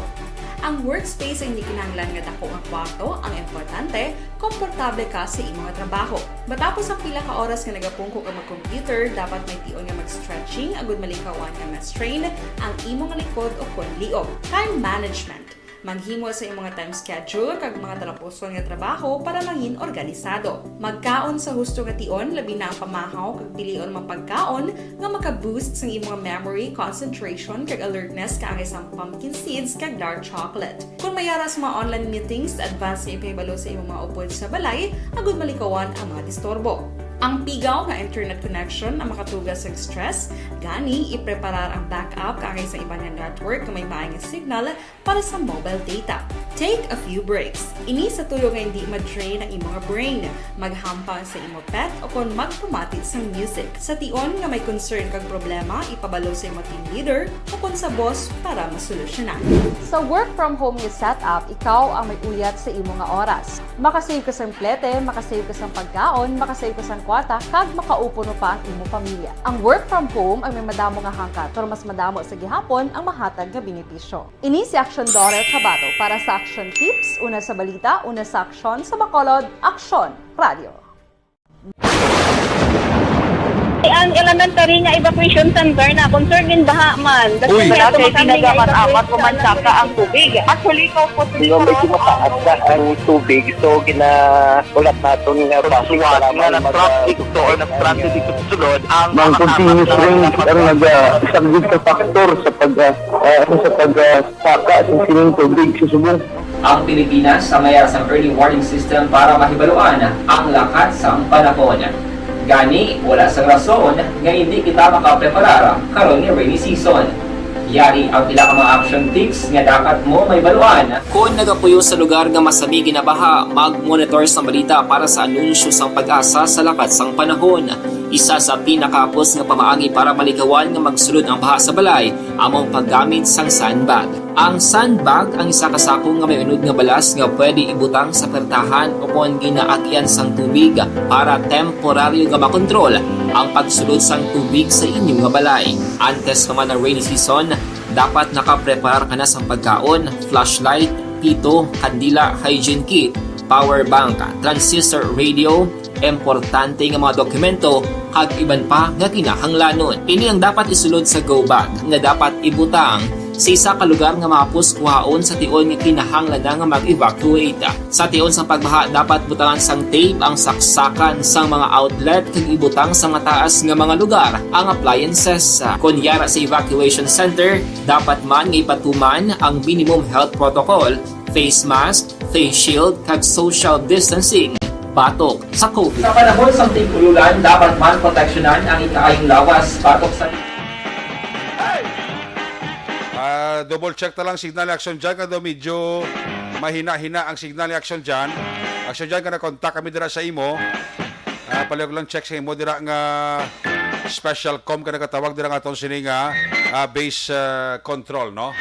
Ang workspace ay hindi kinahanglan nga dako nga kwarto, ang importante, komportable ka sa imong trabaho. Matapos ang pila ka oras nga nagapungko ka mag-computer, dapat may tion nga mag-stretching agud malikawan nga ma-strain ang imong likod o kon liog. Time management. Maghimo sa imong time schedule kag mga talapuson nga trabaho para mangin organisado. Magkaon sa husto nga tion, labi na ang pamahaw kag pilion mga pagkaon nga maka-boost sang imong memory, concentration, kag alertness kaangay sang pumpkin seeds kag dark chocolate. Kung may ara sa mga online meetings, advance nga ipahibalo sa imong mga upod sa balay agud malikawan ang mga disturbo. Ang pigaw nga internet connection ang makatuga sang stress, gani ipreparar ang backup kaangay sa iban nga network nga may maay nga signal para sa mobile data. Take a few breaks. Ini sa tuyo nga hindi ma-drain ang imong brain. Maghampang sa imo pet o kon magpamati sang music. Sa tion nga may concern kag problema, ipabalo sa imo team leader o kon sa boss para masolusyonan. Sa work from home nga setup, ikaw ang may uyat sa imo nga oras. Makasave ka sang plete, makasave ka sang pagkaon, makasave ka sang kwarta, kag makaupuno pa ang imo pamilya. Ang work from home ay may madamo nga hangkat, pero mas madamo sa gihapon ang mahatag nga benepisyo. Ini si Aksyon Dorel Cabato para sa Action Tips, una sa balita, una sa aksyon, sa Bacolod, Aksyon Radio. Ang elementary nga evacuation center na concerned in baha man. Uy. Wala kay pinagamat-amat, umansaka ang tubig. Actually, ikaw po, di ba, may ginataas na ang tubig, so ginaulat naton nga basi nga nag-traffic to or nag-transit dito sa sulod ang mga continuous rain ang naga-, isa gid ka factor sa pag, ah, ah, sa pag, ah, saka sa sining tubig sa subong. Ang Pilipinas, sa mayar sang early warning system para mahibaluan ang lakat sang panahon. Gani, wala sang rason nga hindi kita makapreparar karon nga rainy season. Yari ang pila ka mga action tips nga dapat mo mahibaluan. Kon nagapuyo sa lugar nga masami ginabaha, mag-monitor sang balita para sa anunsyo sang PAGASA sa lakat sang panahon. Isa sa pinakahapos nga pamaagi para malikawan nga magsulod ang baha sa balay amo ang paggamit sang sandbag. Ang sandbag ang isa ka sako nga may unod nga balas nga pwede ibutang sa pertahan o kon ginaagian sang tubig para temporaryo nga makontrol ang pagsulod sang tubig sa inyo nga balay. Antes pa man ang rainy season, dapat nakapreparar ka na sang pagkaon, flashlight, pito, kandila, hygiene kit, power bank, transistor radio, importante nga mga dokumento, kag iban pa nga kinahanglanon. Ini ang dapat isulod sa go bag nga dapat ibutang sa isa ka lugar nga mahapos kuhaon sa tion nga kinahanglan na nga mag-evacuate. Sa tion sang pagbaha, dapat butangan sang tape ang saksakan sang mga outlet kag ibutang sa mataas nga mga lugar ang appliances. Kon yara sa evacuation center, dapat man nga ipatuman ang minimum health protocol, face mask, face shield, kag social distancing batok sa COVID. Sa panahon sang tig-ululan, dapat man proteksyonan ang ikaayong lawas batok sa Ah, double check ta lang signal ni Action John, kay daw medyo mahina-hina ang signal ni Action John. Action John, ka na-contact kami dira sa imo. Ah, palihog lang check sa imo dira nga Special Com ka nagatawag dira nga aton sini nga, ah, base, ah, control, no?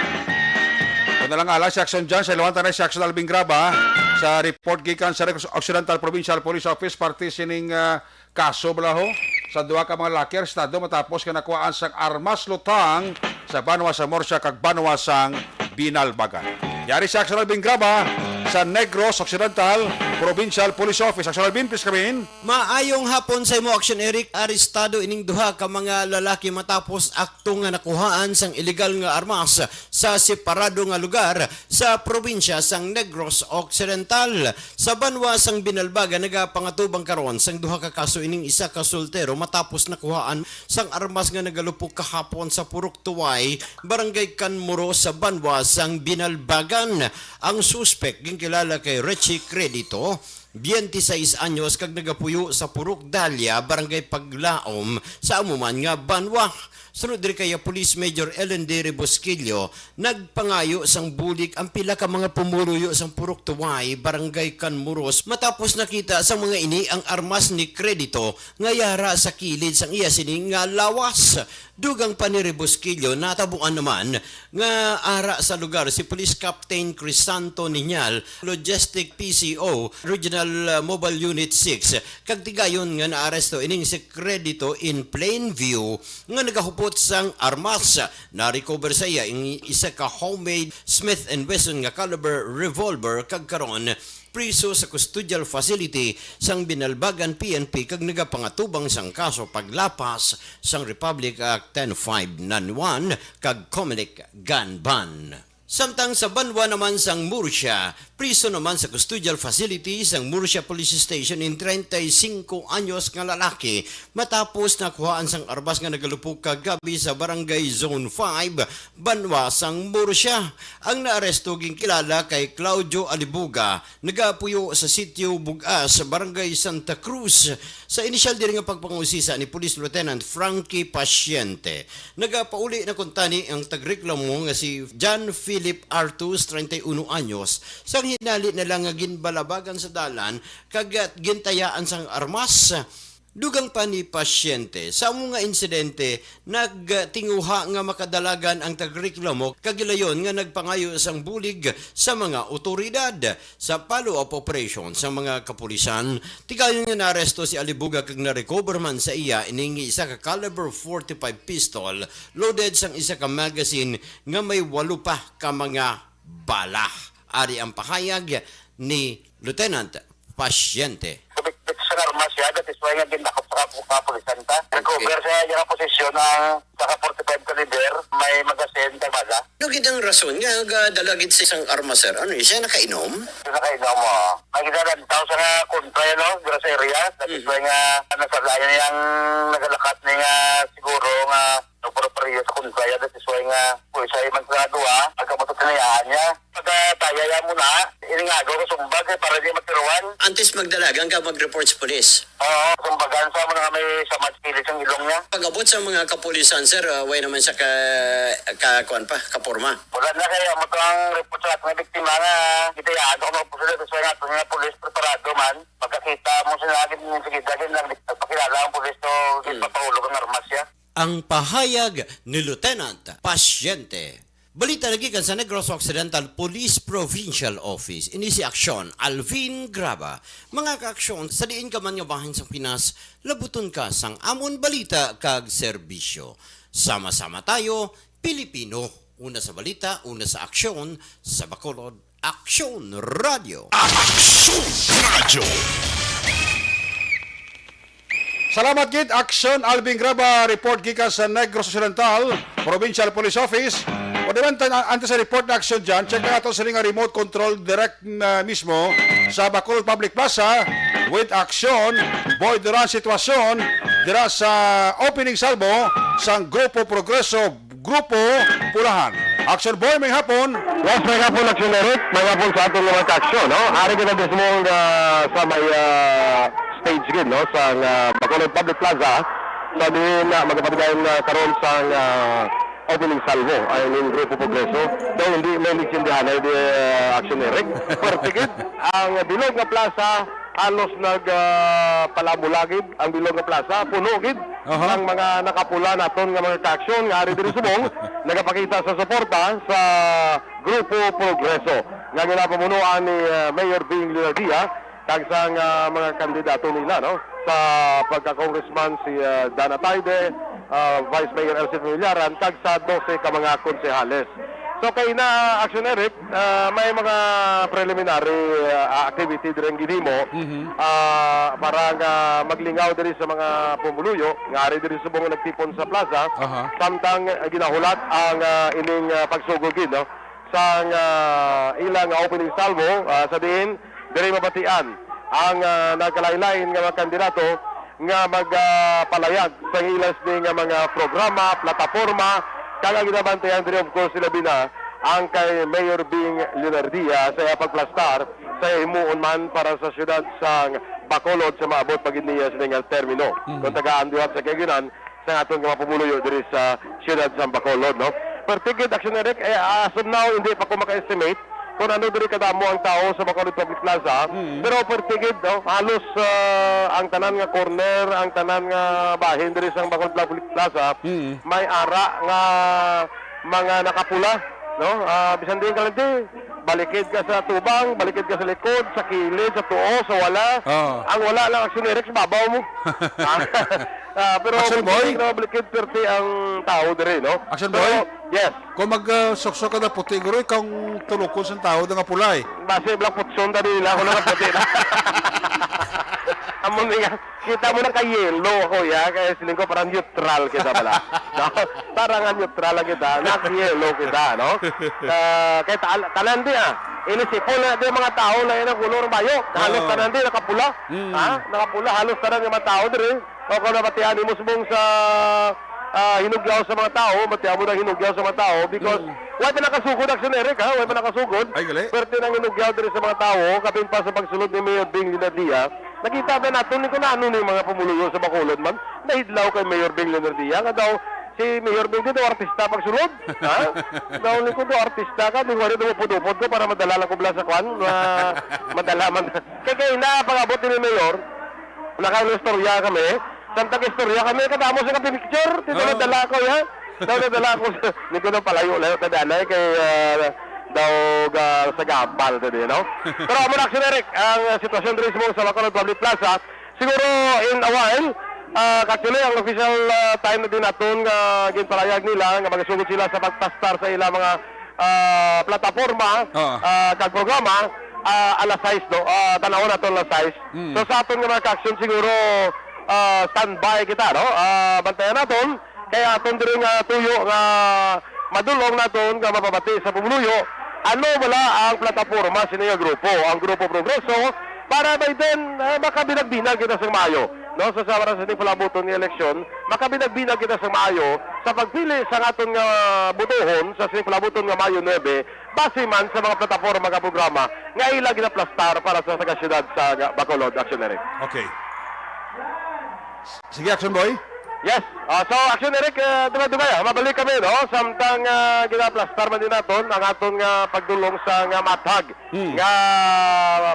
Kung na lang ala si Action John, sa iluhan ta na si Action Alvin Graba sa report gikan sa Negros Occidental Provincial Police Office, parte sining, ah, kaso bala ho sa duha ka mga lalaki arestado matapos nga nakuhaan sang armas lutang sa banwa sa Murcia kag banwa sang Binalbagan. Yari si Action Alvin Graba sa Negros Occidental Provincial Police Office. Action Alvin, please come in. Maayong hapon sa imo, Action Eric. Arestado ining duha ka mga lalaki matapos akto nga nakuhaan sang iligal nga armas sa separado nga lugar sa probinsya sang Negros Occidental. Sa banwa sang Binalbagan, nagapangatubang karon sang duha ka kaso ining isa ka soltero matapos nakuhaan sang armas nga nagalupok kahapon sa Purok Tuway, Barangay Canmuros, sa banwa sang Binalbagan. Ang suspek ginkilala kay Richie Credito, twenty-six anyos, kag nagapuyo sa Purok Dahlia, Barangay Paglaom, sa amo man nga banwa. Sunod diri kay Police Major Ellen D. Rebosquillo, nagpangayo sang bulig ang pila ka mga pumuluyo sang Purok Tuway, Barangay Canmuros, matapos nakita sa mga ini ang armas ni Credito nga yara sa kilid sang iya sini nga lawas. Dugang pa ni Rebosquillo, natabuan naman nga ara sa lugar si Police Captain Crisanto Niñal, Logistic P C O, Regional, uh, Mobile Unit six, kag tigayon nga naaresto ining si Credito in plain view nga nagahupot sang armas. Na-recover sa iya ang isa ka homemade Smith and Wesson nga caliber revolver, kag karon priso sa custodial facility sang Binalbagan P N P kag nagapangatubang sang kaso paglapas sang Republic Act ten five nine one kag Comelec gun ban. Samtang sa banwa naman sang Murcia, priso naman sa custodial facility sang Murcia Police Station in treinta y cinco anyos nga lalaki matapos nakuhaan sang armas nga nagalupok kagabi sa Barangay Zone five, banwa sang Murcia. Ang naaresto ginkilala kay Claudio Alibuga, nagapuyo sa Sitio Bugas, Barangay Santa Cruz. Sa inisyal diri nga pagpangusisa ni Police Lieutenant Frankie Pasyente, nagapauli na kuntani ang tagreklamo nga si John Philip Artus, treinta y uno anyos, sang hinali na lang nga ginbalabagan sa dalan kag gintayaan sang armas. Dugang pa ni Pasyente, sa amo nga insidente, nagtinguha nga makadalagan ang tagreklamo kag gilayon nga nagpangayo sang bulig sa mga otoridad. Sa follow-up operation sa mga kapulisan, tigayon nga naaresto si Alibuga kag na-recover man sa iya ining isa ka caliber forty-five pistol loaded sang isa ka magazine nga may walo pa ka mga bala. Ari ang pahayag ni Lieutenant Pasyente. Bitbit sa armas siya, that is why nga gindakop sa kapu-, kapulisan ta. Okay. Recover sa iya nga posisyon ang sa ka forty-five caliber, may magazine kag bala. Ano gid ang rason nga gadala gid sa isang armas, sir? Ano, siya nakainom? Siya nakainom, oo. May ginalantaw sa nga kontra, no? Dira sa area. That is Mhm. why nga nasalayan niya ang nagalakat ni nga siguro nga nagpapariya sa kontra. That is why nga pulisay man sa duha, agka matutinayaan niya. Pagkataya ya mo na, ini nga agaw ka sumbag, eh, para di matiruan. Antes magdalagan ka, mag-report sa pulis. Oo, sumbagan sa mo na nga may samad sa kilid sang ilong niya. Pag-abot sa mga kapulisan, sir, ah, way naman sa ka, ka, kuwan pa, kaporma. Wala na kay amo to ang report sa aton nga biktima nga gitayaan sa mga pulis, sa nga aton nga pulis preparado man. Pagkakita mo sila, gid, sige, dagin lang, nagpakilala ang pulis, so, Hmm. ginpapahulog ang armas siya. Ang pahayag ni Lieutenant Pasyente. Balita nagikan sa Negros Occidental Police Provincial Office. Ini si Aksyon Alvin Graba. Mga kaaksyon, sa diin ka man nga bahin sang Pinas, labuton ka sang amon balita kag serbisyo. Sama-sama tayo, Pilipino. Una sa balita, una sa aksyon, sa Bacolod, Aksyon Radio. Aksyon Radio. Salamat gid, Aksyon Alvin Graba, report gikan sa Negros Occidental Provincial Police Office. O di man, tan-, antes sa report na aksyon dyan, check na natin sa nga remote control direct na mismo sa Bacolod Public Plaza with aksyon, Boy Duran sitwasyon, dira sa opening salvo sang Grupo Progreso, Grupo Pulahan. Action Boy, may hapon. Yes, may hapon, Action Eric. May hapon sa aton mga ka-aksyon, no? Ari kita mismo nga sa may, ah, stage gid, no? Sa, ah, Bacolod Public Plaza. Sa diin na magapatigayon na karon sa, ah, opening salvo ay ning Grupo Progreso. Daw hindi may nagsindihan ay di, ah, Action Eric. Pwerte gid ang bilog nga plaza halos nag, ah, palamulagid ang bilog nga plaza, puno gid Aha. ang mga nakapula naton nga mga ka-aksyon nga ari diri subong nagapakita sa suporta sa Grupo Progreso nga ginapamunuan ni, ah, Mayor Bing Leonardia kag sang, ah, mga kandidato nila, no, sa pagka-congressman si, ah, Dan Atayde, ah, Vice Mayor Elsie Familiaran kag sa dose ka mga konsehales. So kay na, Action Eric, ah, may mga preliminary, ah, activity diri ang ginhimo, Mhm. ah, para nga maglingaw diri sa mga pumuluyo nga ari diri subong nagtipon sa plaza, Aha. samtang, ah, ginahulat ang, ah, ining, ah, pagsugod gid, no, sang, ah, ila nga opening salvo, ah, sa diin diri mabatian ang, ah, nagkalain-lain nga mga kandidato nga mag, ah, palayag sa ilas ni nga mga programa, plataporma, kag ang ginabantayan diri, of course, ilabi na ang kay Mayor Bing Leonardia sa iya pagplastar sa iya himuon man para sa siyudad sang Bacolod sa maabot pa gid niya sini nga termino. Mm. Kung tagaan duhat sa kaiginan sa aton nga mga pumuluyo diri sa siyudad sang Bacolod, no? Perti gid, Action Eric, eh, as of now, hindi pa ko maka-estimate kung ano diri kadamo ang tao sa Bacolod Public Plaza. Mm. Pero perti gid, no? Halos, ah, ang tanan nga corner, ang tanan nga bahin diri sa Bacolod Public Plaza, Mm. may ara nga mga nakapula, no? Ah, bisan din ka lang di, balikid ka sa tubang, balikid ka sa likod, sa kilid, sa tuo, sa wala. Oo. Ang wala lang, Action Eric, sa babaw mo. Ah, ah, pero Action Boy? Balikid, perti ang tao diri, no? Action Pero, Boy? Yes. Kung mag, ah, suksok ka na puti, guro, ikaw ang tulukon sa tao na nga pula, eh. Basi, black putson, tadi nila ako nakaputi na. Amo ni nga, kita mo na ka yellow ako, ya. Kaya siling ko, parang neutral kita pala. No? Parang nga neutral lang kita. Not yellow kita, no? Ah, kaya ta- tanan di, ah. Inisipon na di mga tao na yun ang kulor bayo. Halos Oo. tanan di, nakapula. Mm. Ha? Nakapula, halos tanan nga mga tao diri. O kung nabatian mo subong sa, ah, hinugyaw sa mga tao, batian mo na hinugyaw sa mga tao because Mm. way pa nakasugod, Action Eric, ha? Way pa nakasugod. Ay, gali. Perte nang hinugyaw diri sa mga tao, kapin pa sa pagsulod ni Mayor Bing Leonardia. Nakita ba nato ni kung ano ni mga pumuluyo sa Bacolod man? Nahidlaw kay Mayor Bing Leonardia nga daw si Mayor Bing di daw artista pagsulod. Ha? Daw ni ko daw artista ka, di wala daw upod-upod ko para madala lang ko bala sa kwan. Ma- madala man. Kay kay na pag-abot ni Mayor, Nakaistorya kami. Samtang istorya kami, kadamo sa kapipicture. Dito Oo. nadala ko, ya. Daw nadala ko sa, hindi ko na palayo-layo, tadanay kay, ah, daw ga, sa gabal, tadi, no? Pero amo na, Action Eric, ang, ah, sitwasyon diri sa Bacolod Public Plaza. Siguro, in a while, ah, actually, ang official, ah, time na din naton nga ginpalayag nila nga magasugod sila sa pagpastar sa ila mga, ah, plataporma, Oo. ah, kag programa, ah, alas sais, no? Ah, tan-awon naton alas sais. Mm. So, sa aton nga mga ka-action, siguro, ah, standby kita, no? Ah, bantayan naton. Kaya aton diri nga tuyo nga madulong naton nga mapabati sa pumuluyo, ano bala ang plataporma sini nga grupo, ang Grupo Progreso, para by then, ah, makabinag-binag kita sa maayo, no? Sa, sa oras sa palabuton nga eleksyon, makabinag-binag kita sa maayo sa pagpili sa aton nga botohon sa sining palabuton nga Mayo nuebe, base man sa mga plataporma nga programa nga ila ginaplastar para sa taga-siyudad sa Bacolod, Action Eric. Okay. Sige, Action Boy. Yes. Ah, so, Action Eric, eh, dugay-dugay, ah, mabalik kami, no? Samtang, ah, ginaplastar man din naton ang aton nga pagdulong sa nga mathag Hmm. nga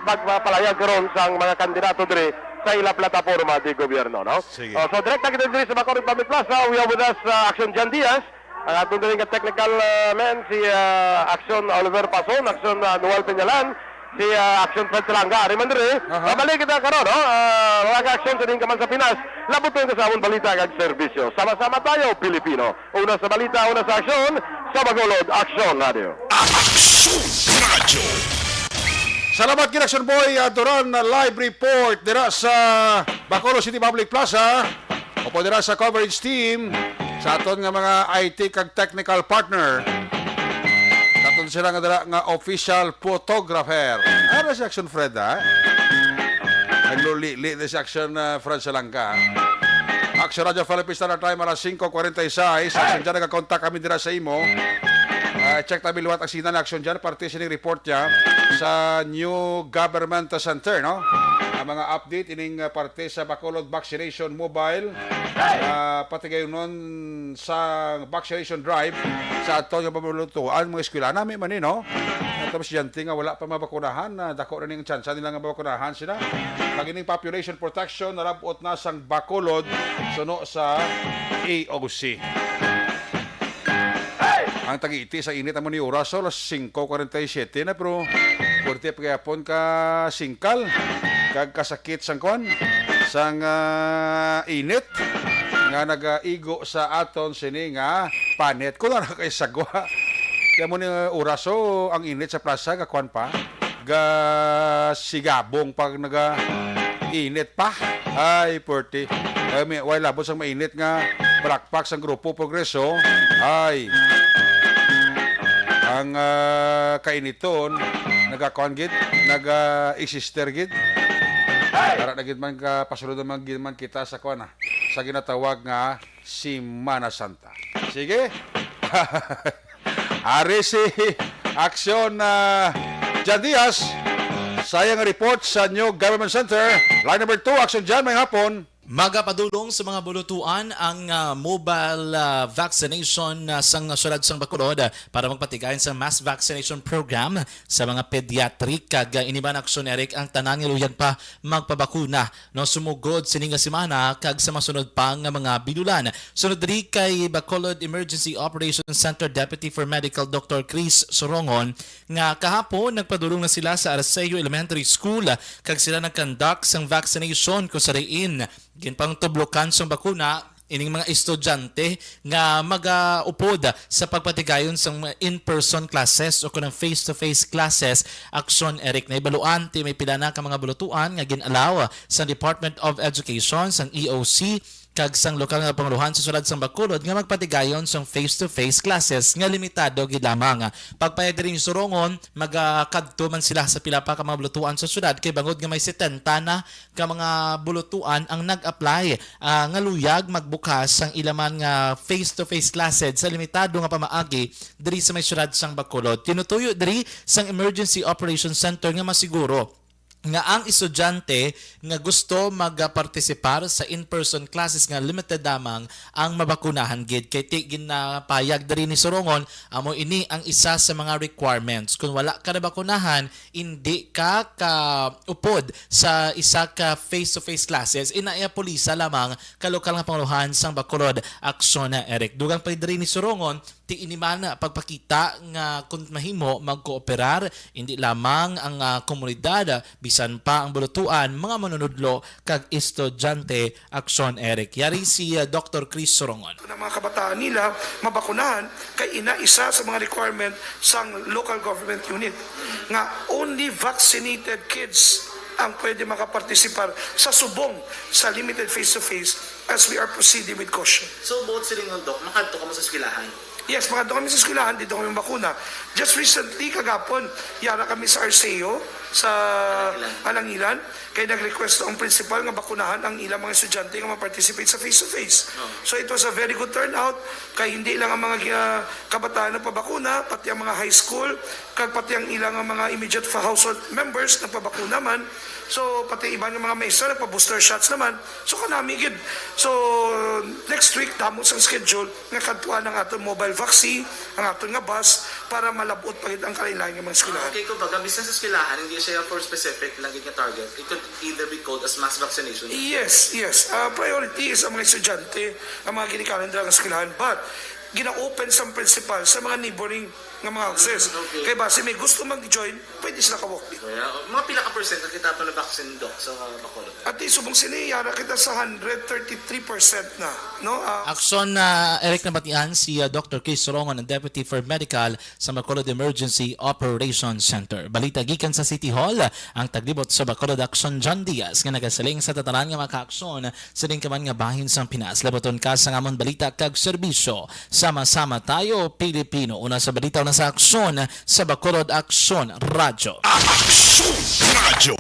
pagpapalayag karon sang mga kandidato diri sa ila plataporma di gobyerno, no? Sige. Oh, so, direkta kita diri sa Bacolod Public Plaza. We have with us, ah, Action John Diaz. Ang aton diri nga technical, ah, men, si, ah, Action Oliver Pason, Action, ah, Noel Peñalan, si, ah, Action Fred Salanga. Ari man diri, Aha. mabalik kita karon, no? Ah, mga ka-action sa diin ka man sa Pinas, labot ka sa amon balita kag serbisyo. Sama-sama tayo, Pilipino. Una sa balita, una sa aksyon, sa Bacolod Aksyon Radio. Aksyon Radio. Salamat gid, Action Boy, ah, Duran, ah, live report dira sa Bacolod City Public Plaza. Upod dira sa coverage team, sa aton nga mga I T kag technical partner. Sa aton sila nga dira nga official photographer. Ano si Action Fred, ha? Nagluli-li na si Action, ah, Fred Salanga. Action Radio Philippines Standard Time, alas singko kwarenta y seis. Action dyan, nagakontak kami dira sa imo. Ah, check tabi liwat ang signal ni Action dyan, parte sining report niya sa New Government Center, no? Mga update ining, ah, parte sa Bacolod Vaccination Mobile, ah, patigayunon sa vaccination drive sa aton nga mga bulutuan, mga eskwela nami man ni, no? Ato mga estudyante nga wala pa mabakunahan, ah, dako na ning tsansa nila nga mabakunahan sila. Kag ining population protection nalab-ot na sang Bacolod suno sa E O C. Ang tagiti sa init amo ni oras, so, alas singko kwarenta y siyete na, pero pwerte pa gyapon ka singkal kag kasakit sang kwan, sang, ah, init nga nagaigo sa aton sini nga panit. Kung ano kay sagwa. Kaya mo ni oras, so, ang init sa plaza, ga kwan pa, ga sigabong pag naga init pa. Ay, pwerte. Ay, may, way labot sang mainit nga palakpak sang Grupo Progreso. Ay, ang, ah, kainiton, nagakuan gid, naga-existe gid. Tara na gid man ka, pasulod naman gid man kita sa kuan, ah, sa ginatawag nga Semana Santa. Sige. Ari si Aksyon, ah, Jan Diaz. Saya nga report sa New Government Center. Line number two, Aksyon Jan, may hapon. Magapadulong sa mga bulutuan ang, ah, mobile, ah, vaccination, ah, sang syudad sang Bacolod, ah, para magpatigayon sa mass vaccination program sa mga pediatric. Kag, ah, ini man, Aksyon Eric, ang tanan nga luyag pa magpabakuna, no, sumugod sini nga semana kag sa masunod pa nga mga binulan. Sunod diri kay Bacolod Emergency Operations Center Deputy for Medical Doctor Chris Sorongon nga kahapon nagpadulong na sila sa Arceo Elementary School kag sila nag-conduct sang vaccination, kung sa diin ginpangtublokan sang bakuna ining mga estudyante nga magaupod sa pagpatigayon sang mga in-person classes o kanang face-to-face classes. Aksyon Eric, nahibaluan ti may pila na ka mga bulutuan nga gin-allow sang Department of Education, sang E O C, kag sang lokal nga pangulohan sa syudad sang Bacolod nga magpatigayon sang face-to-face classes nga limitado gid lamang. Pagpayag diri ni Sorongon, magakadto man sila sa pila pa ka mga bulutuan sa syudad kay bangod nga may setenta na ka mga bulutuan ang nag-apply, ah, nga luyag magbukas sang ila man nga face-to-face classes sa limitado nga pamaagi diri sa may syudad sang Bacolod. Tinutuyo diri sang Emergency Operations Center nga masiguro nga ang estudyante nga gusto magapartisipar sa in-person classes nga limited lamang ang mabakunahan gid. Kay ti ginapayag diri ni Sorongon, amo ini ang isa sa mga requirements. Kung wala ka nabakunahan, indi ka kaupod sa isa ka face-to-face classes, ina iya pulisa lamang ka lokal nga pangulohan sang Bacolod Aksyon Eric. Dugang pa diri ni Sorongon, ti ini man pagpakita nga kun mahimo magkooperar, indi lamang ang, ah, komunidad, bisan pa ang bulutuan, mga manunudlo kag estudyante. Aksyon Eric. Yari si, ah, Doctor Chris Sorongon. Ang mga kabataan nila mabakunahan kay ina isa sa mga requirement sang local government unit nga only vaccinated kids ang pwede makapartisipar sa subong sa limited face-to-face as we are proceeding with caution. So, buot silingon, Doc, makadto kamo sa eskwelahan? Yes, makadto kami sa eskwelahan, dito kami bakuna. Just recently, kagapon, yara kami sa Arceo, sa Alangilan. Alangilan. Kay nag-request ang principal nga bakunahan ang ilang mga estudyante nga ma-participate sa face-to-face. Oh. So, it was a very good turnout. Kay hindi lang ang mga, ah, kabataan nagpabakuna, pati ang mga high school, kag pati ang ilang mga immediate fa-, household members nagpabakuna man. So, pati iban nga mga maestra nagpa-booster shots naman. So, kanami gid. So, next week, damo sang schedule nga kadtuan ang aton mobile vaccine, ang aton nga bus, para malab-ot pa gid ang kalain-lain nga mga eskwelahan. Ah, okay, kumbaga, bisan sa eskwelahan, hindi siya for specific lang gid nga target. It could either be called as mass vaccination. Yes, yes. Ah, priority is ang mga estudyante, ang mga ginikanan dira nga eskwelahan. But, gina-open sa principal sa mga neighboring nga mga houses. Mm, okay. Kay basi may gusto mag-join, pwede sila ka-walk-in. Kaya, mga pila ka percent ang kita pa na vaccine, Doc, sa Bacolod? At least, subong sini, yara kita sa hundred thirty-three percent na, no? Ah, Aksyon, ah, Eric, nabatian si, ah, Doctor Chris Sorongon, ang Deputy for Medical sa Bacolod Emergency Operations Center. Balita gikan sa City Hall, ang taglibot sa Bacolod Aksyon, John Diaz, nga nagasiling sa tatanan nga mga kaaksyon sining kaman nga bahin sang Pinas. Labuton ka sa amon balita kag serbisyo. Sama-sama tayo, Pilipino. Una sa balita, una sa aksyon sa Bacolod Aksyon Radyo. Aksyon Radyo.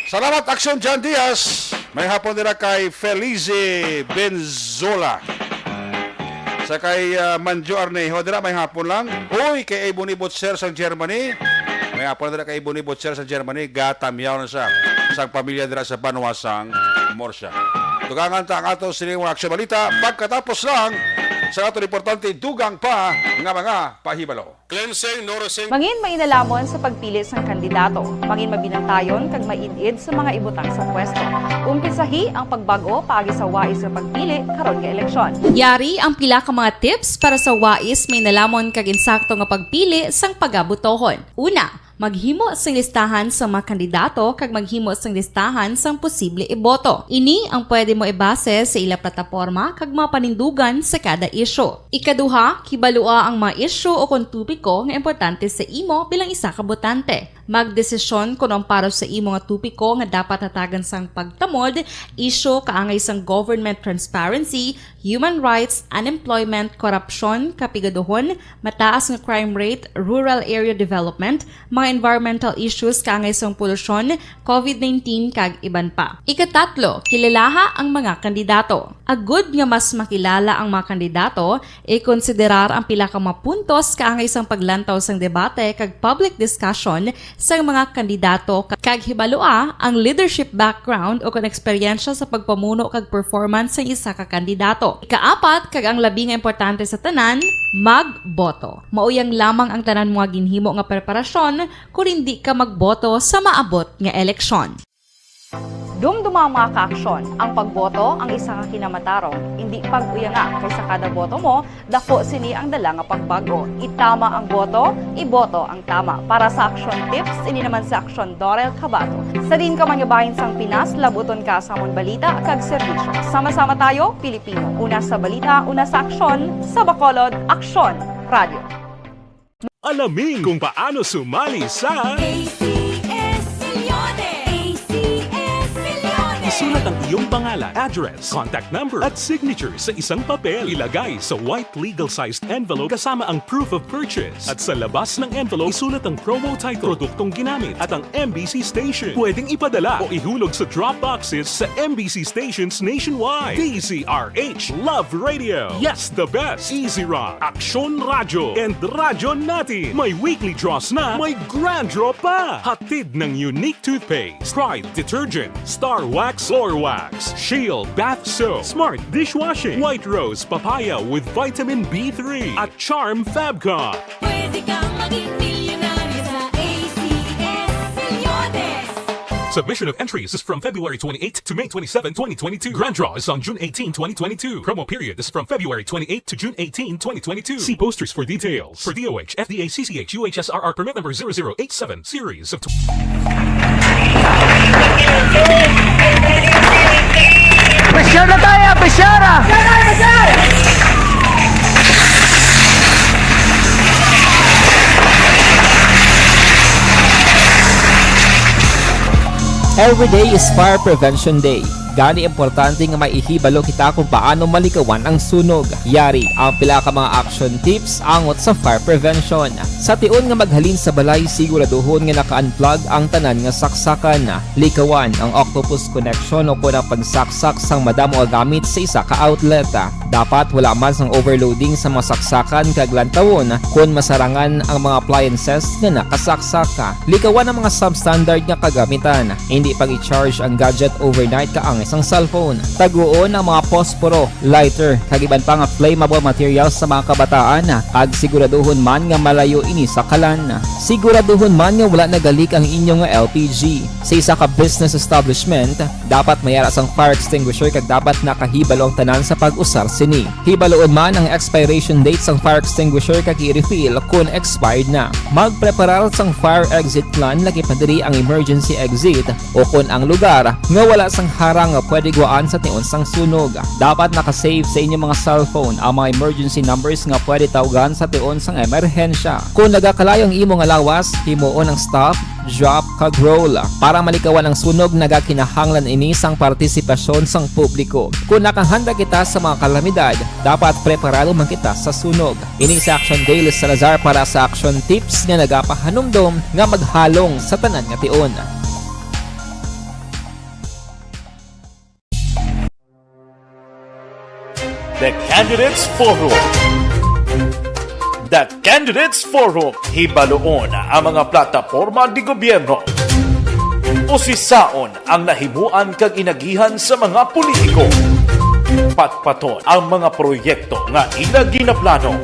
Salamat, Aksyon John Diaz. May hapon nila kay Felice Benzola. Sa kay, ah, Manjo Arnejo, dira may hapon lang. Uy, kay Ebony Butcher sa Germany. Nga po na dira kay Boni Butcher sa Germany, gatamyaw na siya sa pamilya dira sa banwa sang Murcia. Dugangan ta ang ato sini mga aksyon balita pagkatapos lang sa aton importante dugang pa nga mga pahibalo. Cleansing, nourishing. Mangin mainalamon sa pagpili sang kandidato. Mangin mabinantayon kag maid-id sa mga ibutang sa pwesto. Umpisahi ang pagbag-o paagi sa wais nga pagpili karon nga eleksyon. Yari ang pila ka mga tips para sa wais, mainalamon kag insakto nga pagpili sang pagabotohon. Una, maghimo sing listahan sa mga kandidato kag maghimo sing listahan sang posible iboto. Ini ang pwede mo ibase sa ila plataporma kag mga panindugan sa kada isyu. Ikaduha, kibalua ang mga isyu o kon topiko nga importante sa imo bilang isa ka botante. Magdesisyon kon ang para sa imo nga topiko nga dapat hatagan sang pagtamod, isyu kaangay sang government transparency, human rights, unemployment, korupsyon, kapigaduhon, mataas nga crime rate, rural area development, mga environmental issues kaangay sang polusyon, covid nineteen, kag iban pa. Ikatatlo, kilalaha ang mga kandidato. Agud nga mas makilala ang mga kandidato, ikonsiderar ang pila ka mga puntos kaangay sang paglantaw sang debate kag public discussion sang mga kandidato, kag hibalua ang leadership background o kon eksperyensya sa pagpamuno kag performance sang isa ka kandidato. Ikaapat, kag ang labi nga importante sa tanan, magboto. Mao yang lamang ang tanan mga ginhimo nga preparasyon kon indi ka magboto sa maabot nga eleksyon. Dumduma ang mga kaaksyon. Ang pagboto ang isa ka kinamatarong. Indi pag-uyanga, kay sa kada boto mo, dako sini ang dala nga pagbag-o. Itama ang boto, iboto ang tama. Para sa Aksyon Tips, ini naman si Aksyon Dorel Cabato. Sa diin ka man nga bahin sang Pinas, labuton ka sa amon balita kag serbisyo. Sama-sama tayo, Pilipino. Una sa balita, una sa aksyon, sa Bacolod, Aksyon Radio. Alamin kung paano sumali sa A C S Millones. A C S Millones. Isulat ang iyong pangalan, address, contact number, at signature sa isang papel. Ilagay sa white legal-sized envelope kasama ang proof of purchase. At sa labas ng envelope, isulat ang promo title, produktong ginamit, at ang M B C station. Pwedeng ipadala o ihulog sa drop boxes sa M B C stations nationwide. D Z R H, Love Radio. Yes, the best. Easy Rock, Aksyon Radyo, and Radyo Natin. May weekly draws na, may grand draw pa. Hatid ng Unique Toothpaste, Pride Detergent, Star Wax Floor Wax, Shield Bath Soap, Smart Dishwashing, White Rose Papaya with Vitamin B three, at Charm Fabcon. Pwede kang maging milyonaryo sa A C S Millones. Submission of entries is from February twenty-eighth to May twenty-seven, twenty twenty-two. Grand draw is on June eighteen, twenty twenty-two. Promo period is from February twenty-eighth to June eighteen, twenty twenty-two. See posters for details. For D O H, F D A, C C H, U H S R R permit number zero zero eight seven, series of tw- Pressure na tayo, pressure! Every day is Fire Prevention Day. Gani, importante nga may ihibalo kita kung paano malikawan ang sunog. Yari ang pila ka mga action tips angot sa fire prevention. Sa tion nga maghalin sa balay, siguraduhon nga naka-unplug ang tanan nga saksakan. Likawan ang octopus connection o kon ang pagsaksak sang madamo nga gamit sa isa ka outlet. Dapat wala man sang overloading sa mga saksakan kag lantawon kon masarangan ang mga appliances nga nakasaksak. Likawan ang mga substandard nga kagamitan. Hindi pag-i-charge ang gadget overnight kaangay sang cellphone. Taguon ang mga posporo, lighter, kag iban pa nga flammable materials sa mga kabataan, kag siguraduhon man nga malayo ini sa kalan. Siguraduhon man nga wala nagalik ang inyo nga L P G. Sa isa ka business establishment, dapat may ara sang fire extinguisher kag dapat nakahibalo ang tanan sa pag-usar sini. Hibaloon man ang expiration date sang fire extinguisher kag i-refill kon expired na. Magpreparar sang fire exit plan, lakip na diri ang emergency exit o kon ang lugar nga wala sang harang nga pwede guwaan sa tion sang sunog. Dapat naka-save sa inyo mga cellphone ang mga emergency numbers nga pwede tawgan sa tion sang emerhensya. Kon nagakalayo ang imo nga lawas, himuon ang stop, drop, kag roll. Para malikawan ang sunog, nagakinahanglan ini sang partisipasyon sang publiko. Kon nakahanda kita sa mga kalamidad, dapat preparado man kita sa sunog. Ini si Action Daily Salazar para sa Action Tips nga nagapahanumdom nga maghalong sa tanan nga tion. The Candidates Forum. The Candidates Forum, hibaluon ang mga plataporma di gobyerno. Usisaon ang nahimuan kag inagihan sa mga politiko. Patpaton ang mga proyekto nga ila ginaplano.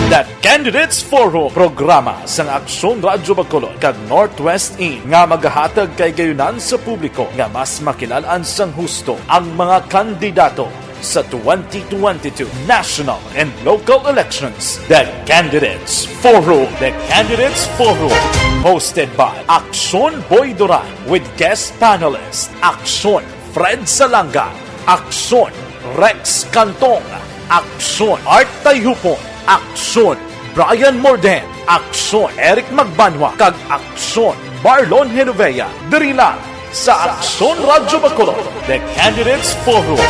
The Candidates Forum, programa sang Aksyon Radyo Bacolod kag Northwest In nga magahatag kay gayunan sa publiko nga mas makilalan sang husto ang mga kandidato sa twenty twenty-two national and local elections. The Candidates Forum. The Candidates Forum. Hosted by Aksyon Boy Duran with guest panelist Aksyon Fred Salanga, Aksyon Rex Cantong, Aksyon Art Tayhupon, Aksyon Brian Morden, Aksyon Eric Magbanwa, kag Aksyon Marlon Genovea. Diri lang sa Aksyon Radyo Bacolod, The Candidates Forum.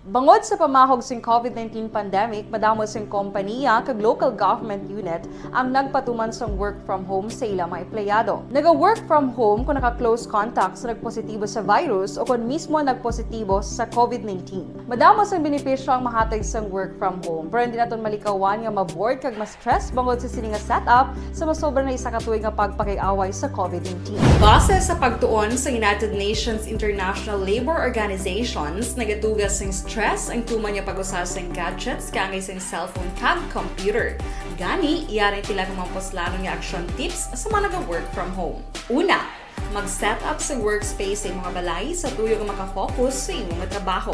Bangod sa pamahog sing COVID nineteen pandemic, madamo sing kompanya kag local government unit ang nagpatuman sang work from home sa ila mga empleyado. Naga-work from home kung naka-close contact sa nagpositibo sa virus o kon mismo nagpositibo sa COVID nineteen. Madamo sang benepisyo ang mahatag sang work from home, pero hindi naton malikawan nga ma-bored kag ma-stress bangod sa sini nga setup sa masobra na isa ka tuig nga pagpakig-away sa COVID nineteen. Base sa pagtuon sa United Nations International Labour Organizations, nagatuga sing stress ang tuman nga pag-usa sing gadgets kaangay sing cellphone kag computer. Gani, yari ang pila ka mga puslanon nga action tips sa mga naga-work from home. Una, mag-set up sa workspace sa imong balay sa tuyo nga makafocus sa imong trabaho.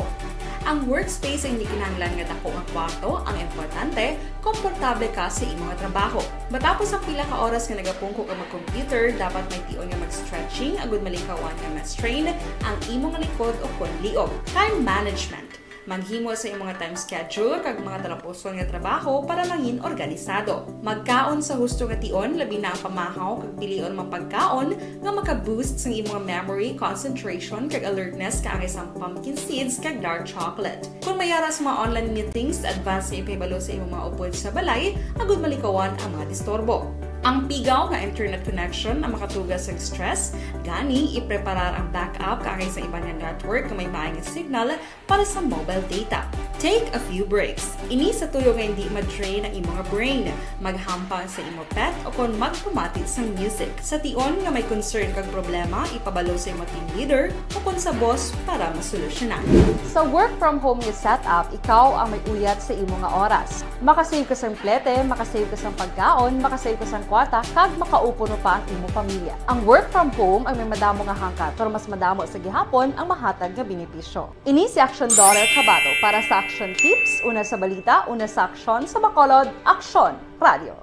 Ang workspace ay hindi kinahanglan nga dako nga kwarto, ang importante, komportable ka sa imong trabaho. Matapos ang pila ka oras nga nagapungko ka mag-computer, dapat may tion nga mag-stretching agud malikawan nga ma-strain ang imong likod o kon liog. Time management. Maghimo sa imong time schedule kag mga talapuson nga trabaho para mangin organisado. Magkaon sa husto nga tion, labi na ang pamahaw kag pilion mga pagkaon nga maka-boost sang imong memory, concentration, kag alertness kaangay sang pumpkin seeds kag dark chocolate. Kung may ara sa mga online meetings, advance nga ipahibalo sa imong mga upod sa balay agud malikawan ang mga disturbo. Ang pigaw nga internet connection ang makatuga sang stress, gani ipreparar ang backup kaangay sa iban nga network nga may maay nga signal para sa mobile data. Take a few breaks. Ini sa tuyo nga hindi ma-drain ang imo nga brain. Maghampang sa imo pet o kon magpamati sang music. Sa tion nga may concern kag problema, ipabalo sa imo team leader o kon sa boss para masolusyonan. Sa work from home nga setup, ikaw ang may uyat sa imo nga oras. Makasave ka sang plete, makasave ka sang pagkaon, makasave ka sang kwarta, kag makaupod mo pa ang imo pamilya. Ang work from home ang may madamo nga hangkat, pero mas madamo sa gihapon ang mahatag nga benepisyo. Ini si Action Daughter Cabato para sa Action Tips, una sa balita, una sa aksyon, sa Bacolod, Aksyon Radio.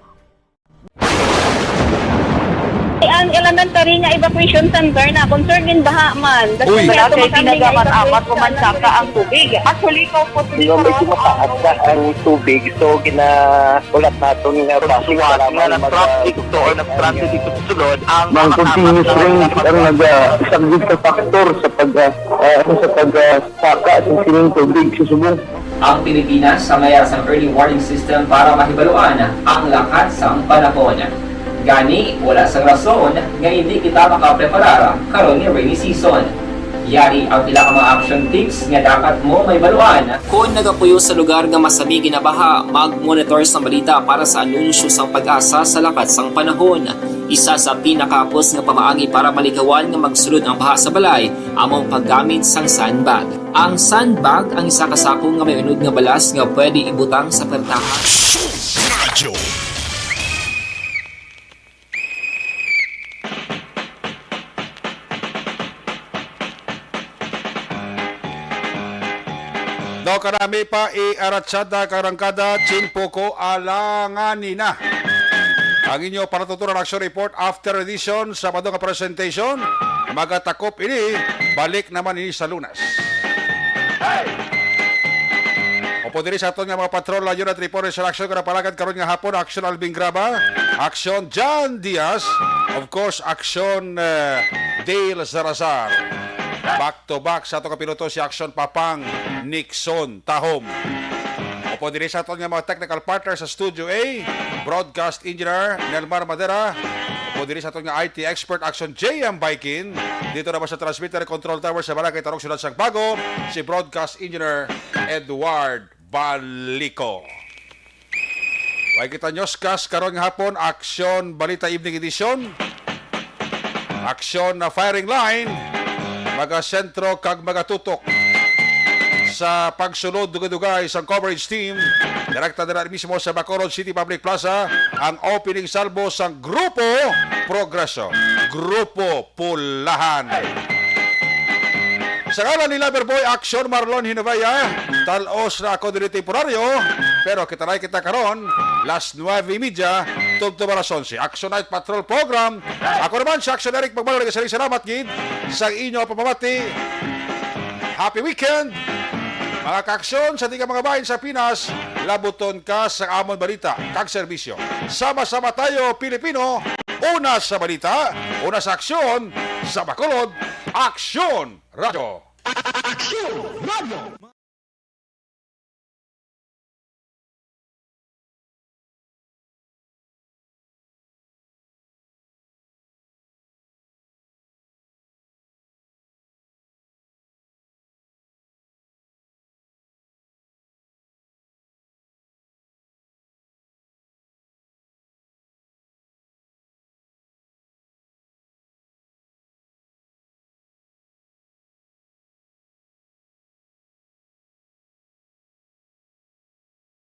Ang elementary nga evacuation center na concerned in baha man. Uy, wala kay pinagaman amat ko man saka ang tubig. Actually, ko po. Di ba, medyo mataas na ang tubig, so ginaulat naton nga traffic nga nag-traffic to or nag-transit dito sa sulod ang mga continuous rain ang nag-, ah, isang good factor sa pag, ah, ah, sa pag, ah, saka sa sining tubig sa subong. Ang Pilipinas sa mayar sang early warning system para mahibaluan ang lakat sang panahon. Gani, wala sang rason nga hindi kita makapreparar karon nga rainy season. Yari ang pila ka mga action tips nga dapat mo mahibaluan. Kon nagapuyo sa lugar nga masami ginabaha, mag-monitor sang balita para sa anunsyo sang PAGASA sa lakat sang panahon. Isa sa pinakahapos nga pamaagi para malikawan nga magsulod ang baha sa balay amo ang paggamit sang sandbag. Ang sandbag ang isa ka sako nga may unod nga balas nga pwede ibutang sa pertahan. Radyo. Daw kanami pa i-aratsada kag rangkada, chinpoko, alangani na. Ang inyo panatutunan action report after edition, Sabado nga presentation. Magatakop ini, balik naman ini sa Lunes. Upod diri sa aton nga mga patrol, unit report sa action nga napalagad karon nga hapon, Action Alvin Graba, Action John Diaz, of course, Action, eh, Dale Salazar. Back to back sa ato ka piloto si Action Papang Nixon Tahom. Upod diri sa aton nga mga technical partner sa Studio A, Broadcast Engineer Nelmar Madera. Upod diri sa aton nga I T expert, Action J M Baikin. Dito naman sa transmitter control tower sa Barangay Tarong, Siyudad sang Bago, si Broadcast Engineer Edward Balico. May kita newscast karon nga hapon, Aksyon Balita Evening Edition. Aksyon na firing line, magasentro kag magatutok sa pagsulod dugay-dugay sang coverage team. Direkta dira mismo sa Bacolod City Public Plaza ang opening salvo sang Grupo Progreso. Grupo Pulahan. Sa ngalan ni Loverboy Aksyon Marlon Hinovea, talos na ako diri temporaryo, pero kita na kita karon, las nuebe y media, tubtob alas onse. Action Night Patrol Program. Ako naman si Action Eric Magmalo, nagasiring salamat gid sa inyo pamamati. Happy weekend, mga kaaksyon sa tika mga bahin sa Pinas. Labuton ka sa amon balita kag serbisyo. Sama-sama tayo, Pilipino. Una sa balita, una sa aksyon, sa Bacolod, Aksyon Radyo. Aksyon Radyo.